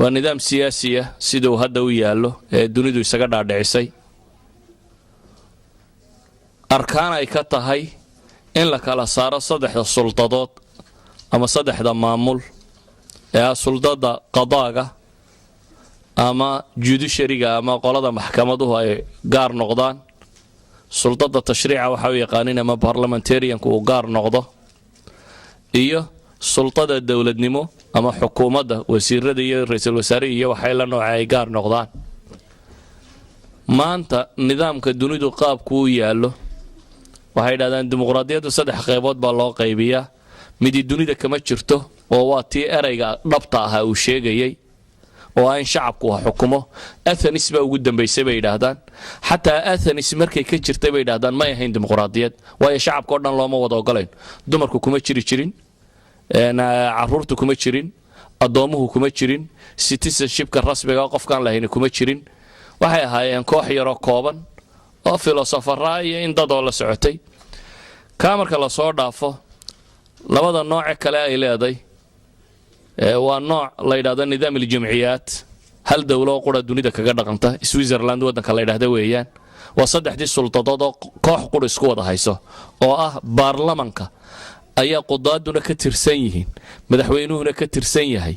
waa nidaam siyaasiya siduu hadda u yaallo ee dunidu isaga dhaadhicisay, arkaan ay ka tahay in la kala saaro saddexda suldadood ama saddexda maamul ee ah suldada qadaaga ama judiciaryga ama qolada maxkamaduhu ay gaar noqdaan, suldada tashriica waxa u yaqaanin ama parliamentarianku uu gaar noqdo, iyo sultada dowladnimo ama xukuumadda, wasiirada iyo ra-iisul wasaare iyo waxay la nooca ay gaar noqdaan. Maanta nidaamka dunidu qaabku u yaallo, waxay yidhahdaan dimuqraadiyaddu saddex qaybood baa loo qaybiyaa. Midi dunida kama jirto, oo waa tii erayga dhabta ahaa uu sheegayey, oo ah in shacabku wax xukumo. Athenis baa ugu dambaysay, bay yidhaahdaan. Xataa Athenis markay ka jirtay, bay yidhahdaan, may ahayn dimuqraadiyad, waayo shacabka oo dhan looma wada ogolayn. Dumarku kuma jiri jirin, caruurtu kuma jirin, addoomuhu kuma jirin, citizenshipka rasmiga qofkaan lahayni kuma jirin. Waxay ahaayeen koox yaroo kooban oo filosofara iyo in dadoo la socotay. Kaa marka lasoo dhaafo, labada nooce kale ay leeday waa nooc la yidhahdo nidaam aljamciyaat, hal dowlo oo qura dunida kaga dhaqanta, Switzerland waddanka la yidhahda weeyaan. Waa saddexdii suldadood oo koox qura isku wada hayso, oo ah baarlamanka ayaa qudaaduna ka tirsan yihiin, madaxweynuhuna ka tirsan yahay,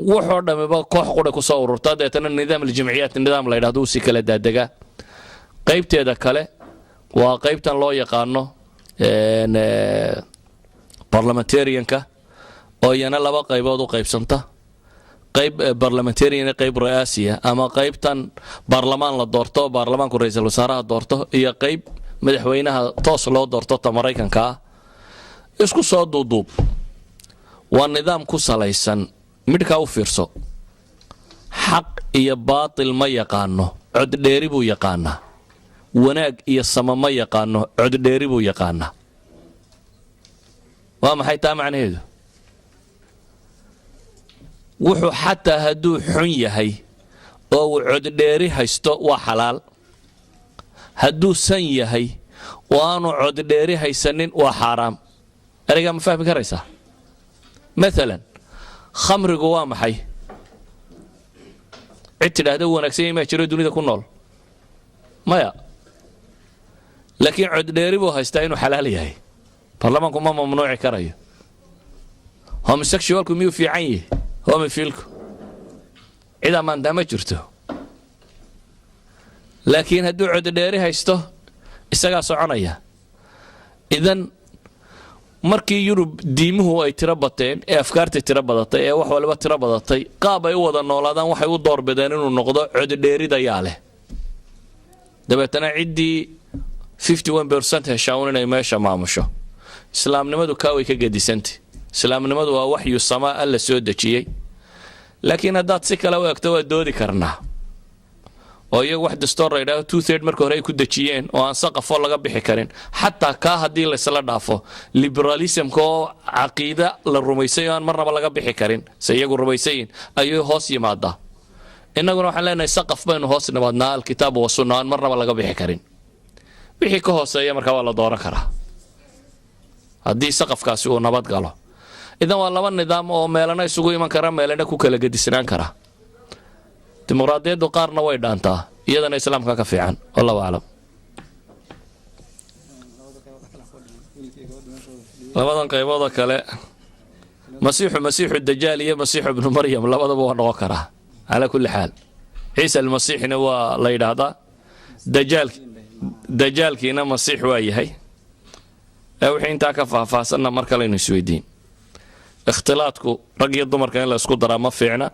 wuxoo dhammiba koox qura kusoo ururta. Deetana nidaam aljamciyaat nidaam la yidhahdo uu si kala daadegaa. Qaybteeda kale waa qaybtan loo yaqaano parliamentarianka, oo iyana laba qaybood u qaybsanta: qayb parliamentarian, qayb ra'aasiya, ama qaybtan baarlamaan la doorto, baarlamaanku ra-iisul wasaaraha doorto, iyo qayb madaxweynaha toos loo doorto, ta Maraykanka ah. Isku soo duuduub, waa nidaam ku salaysan midhkaa u fiirso, xaq iyo baatil ma yaqaano, coddheeri buu yaqaanaa. Wanaag iyo sama ma yaqaano, coddheeri buu yaqaanaa. Waa maxay taa macnaheedu? Wuxuu xataa hadduu xun yahay oo uu coddheeri haysto, waa xalaal. Hadduu san yahay oo aanu coddheeri haysanin, waa xaaraam. Ereygaa ma fahmi karaysaa? Maalan, khamrigu waa maxay? Cid tidhaahda wanaagsan yahay maa jiro dunida ku nool? Maya. Laakiin coddheeri buu haystaa inuu xalaal yahay, baarlamaanku ma mamnuuci karayo. Homosexualku miyuu fiican yahay? Homophilku cid ammaantaa ma jirto, laakiin hadduu coddheeri haysto, isagaa soconaya. Idan markii Yurub diimuhu ay tiro bateen ee afkaartii tiro badatay ee wax waliba tiro badatay, qaab ay u wada noolaadaan waxay u doorbideen inuu noqdo coddheeridayaa leh. Dabeetana ciddii 51% heshaa un inay meesha maamusho. Islaamnimadu kaa way ka gedisantay. Islaamnimadu waa waxyu samaa, Alla soo dejiyey. Laakiin haddaad si kale u egto, waa doodi karnaa, oo iyagu wax dastoor la yidhahdo 2/3 marka hore ay ku dejiyeen oo aan saqafo laga bixi karin. Xataa kaa haddii laysla dhaafo, liberalismka oo caqiida la rumaysay oo aan marnaba laga bixi karin, se iyagu rumaysayin, ayuu hoos yimaadaa. Innaguna waxaan leenahay saqaf baynu hoos nimaadnaa, alkitaab wa sunna, aan marnaba laga bixi karin. Wixii ka hooseeya markaa waa la dooran karaa haddii saqafkaasi uu nabad galo. Idan waa laba nidaam oo meelana isugu iman kara, meelana ku kala gedisnaan kara. Dimuqraadiyaddu qaarna way dhaantaa, iyadana Islaamka ka fiican. Wallahu aclam. Labada qaybood kale ku dhiman, wiilkii iyo gabadha meeshooda fadhiyay. Labadan qayboodoo kale, masiixu dajaal iyo Masiixu ibnu Maryam, labadaba waa noqon karaa. Calaa kulli xaal, Ciisa Almasiixna waa la yidhaahdaa, dajaal dajaalkiina Masiix waa yahay. Ee wixii intaa ka faahfaahsanna mar kaleynu isweydiin. Ikhtilaadku, rag iyo dumarka in la isku daraa, ma fiicna.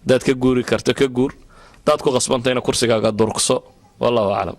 Hadaad ka guuri karto, ka guur. Hadaad ku qasbantayna, kursigaaga durugso. Wallahu aclam.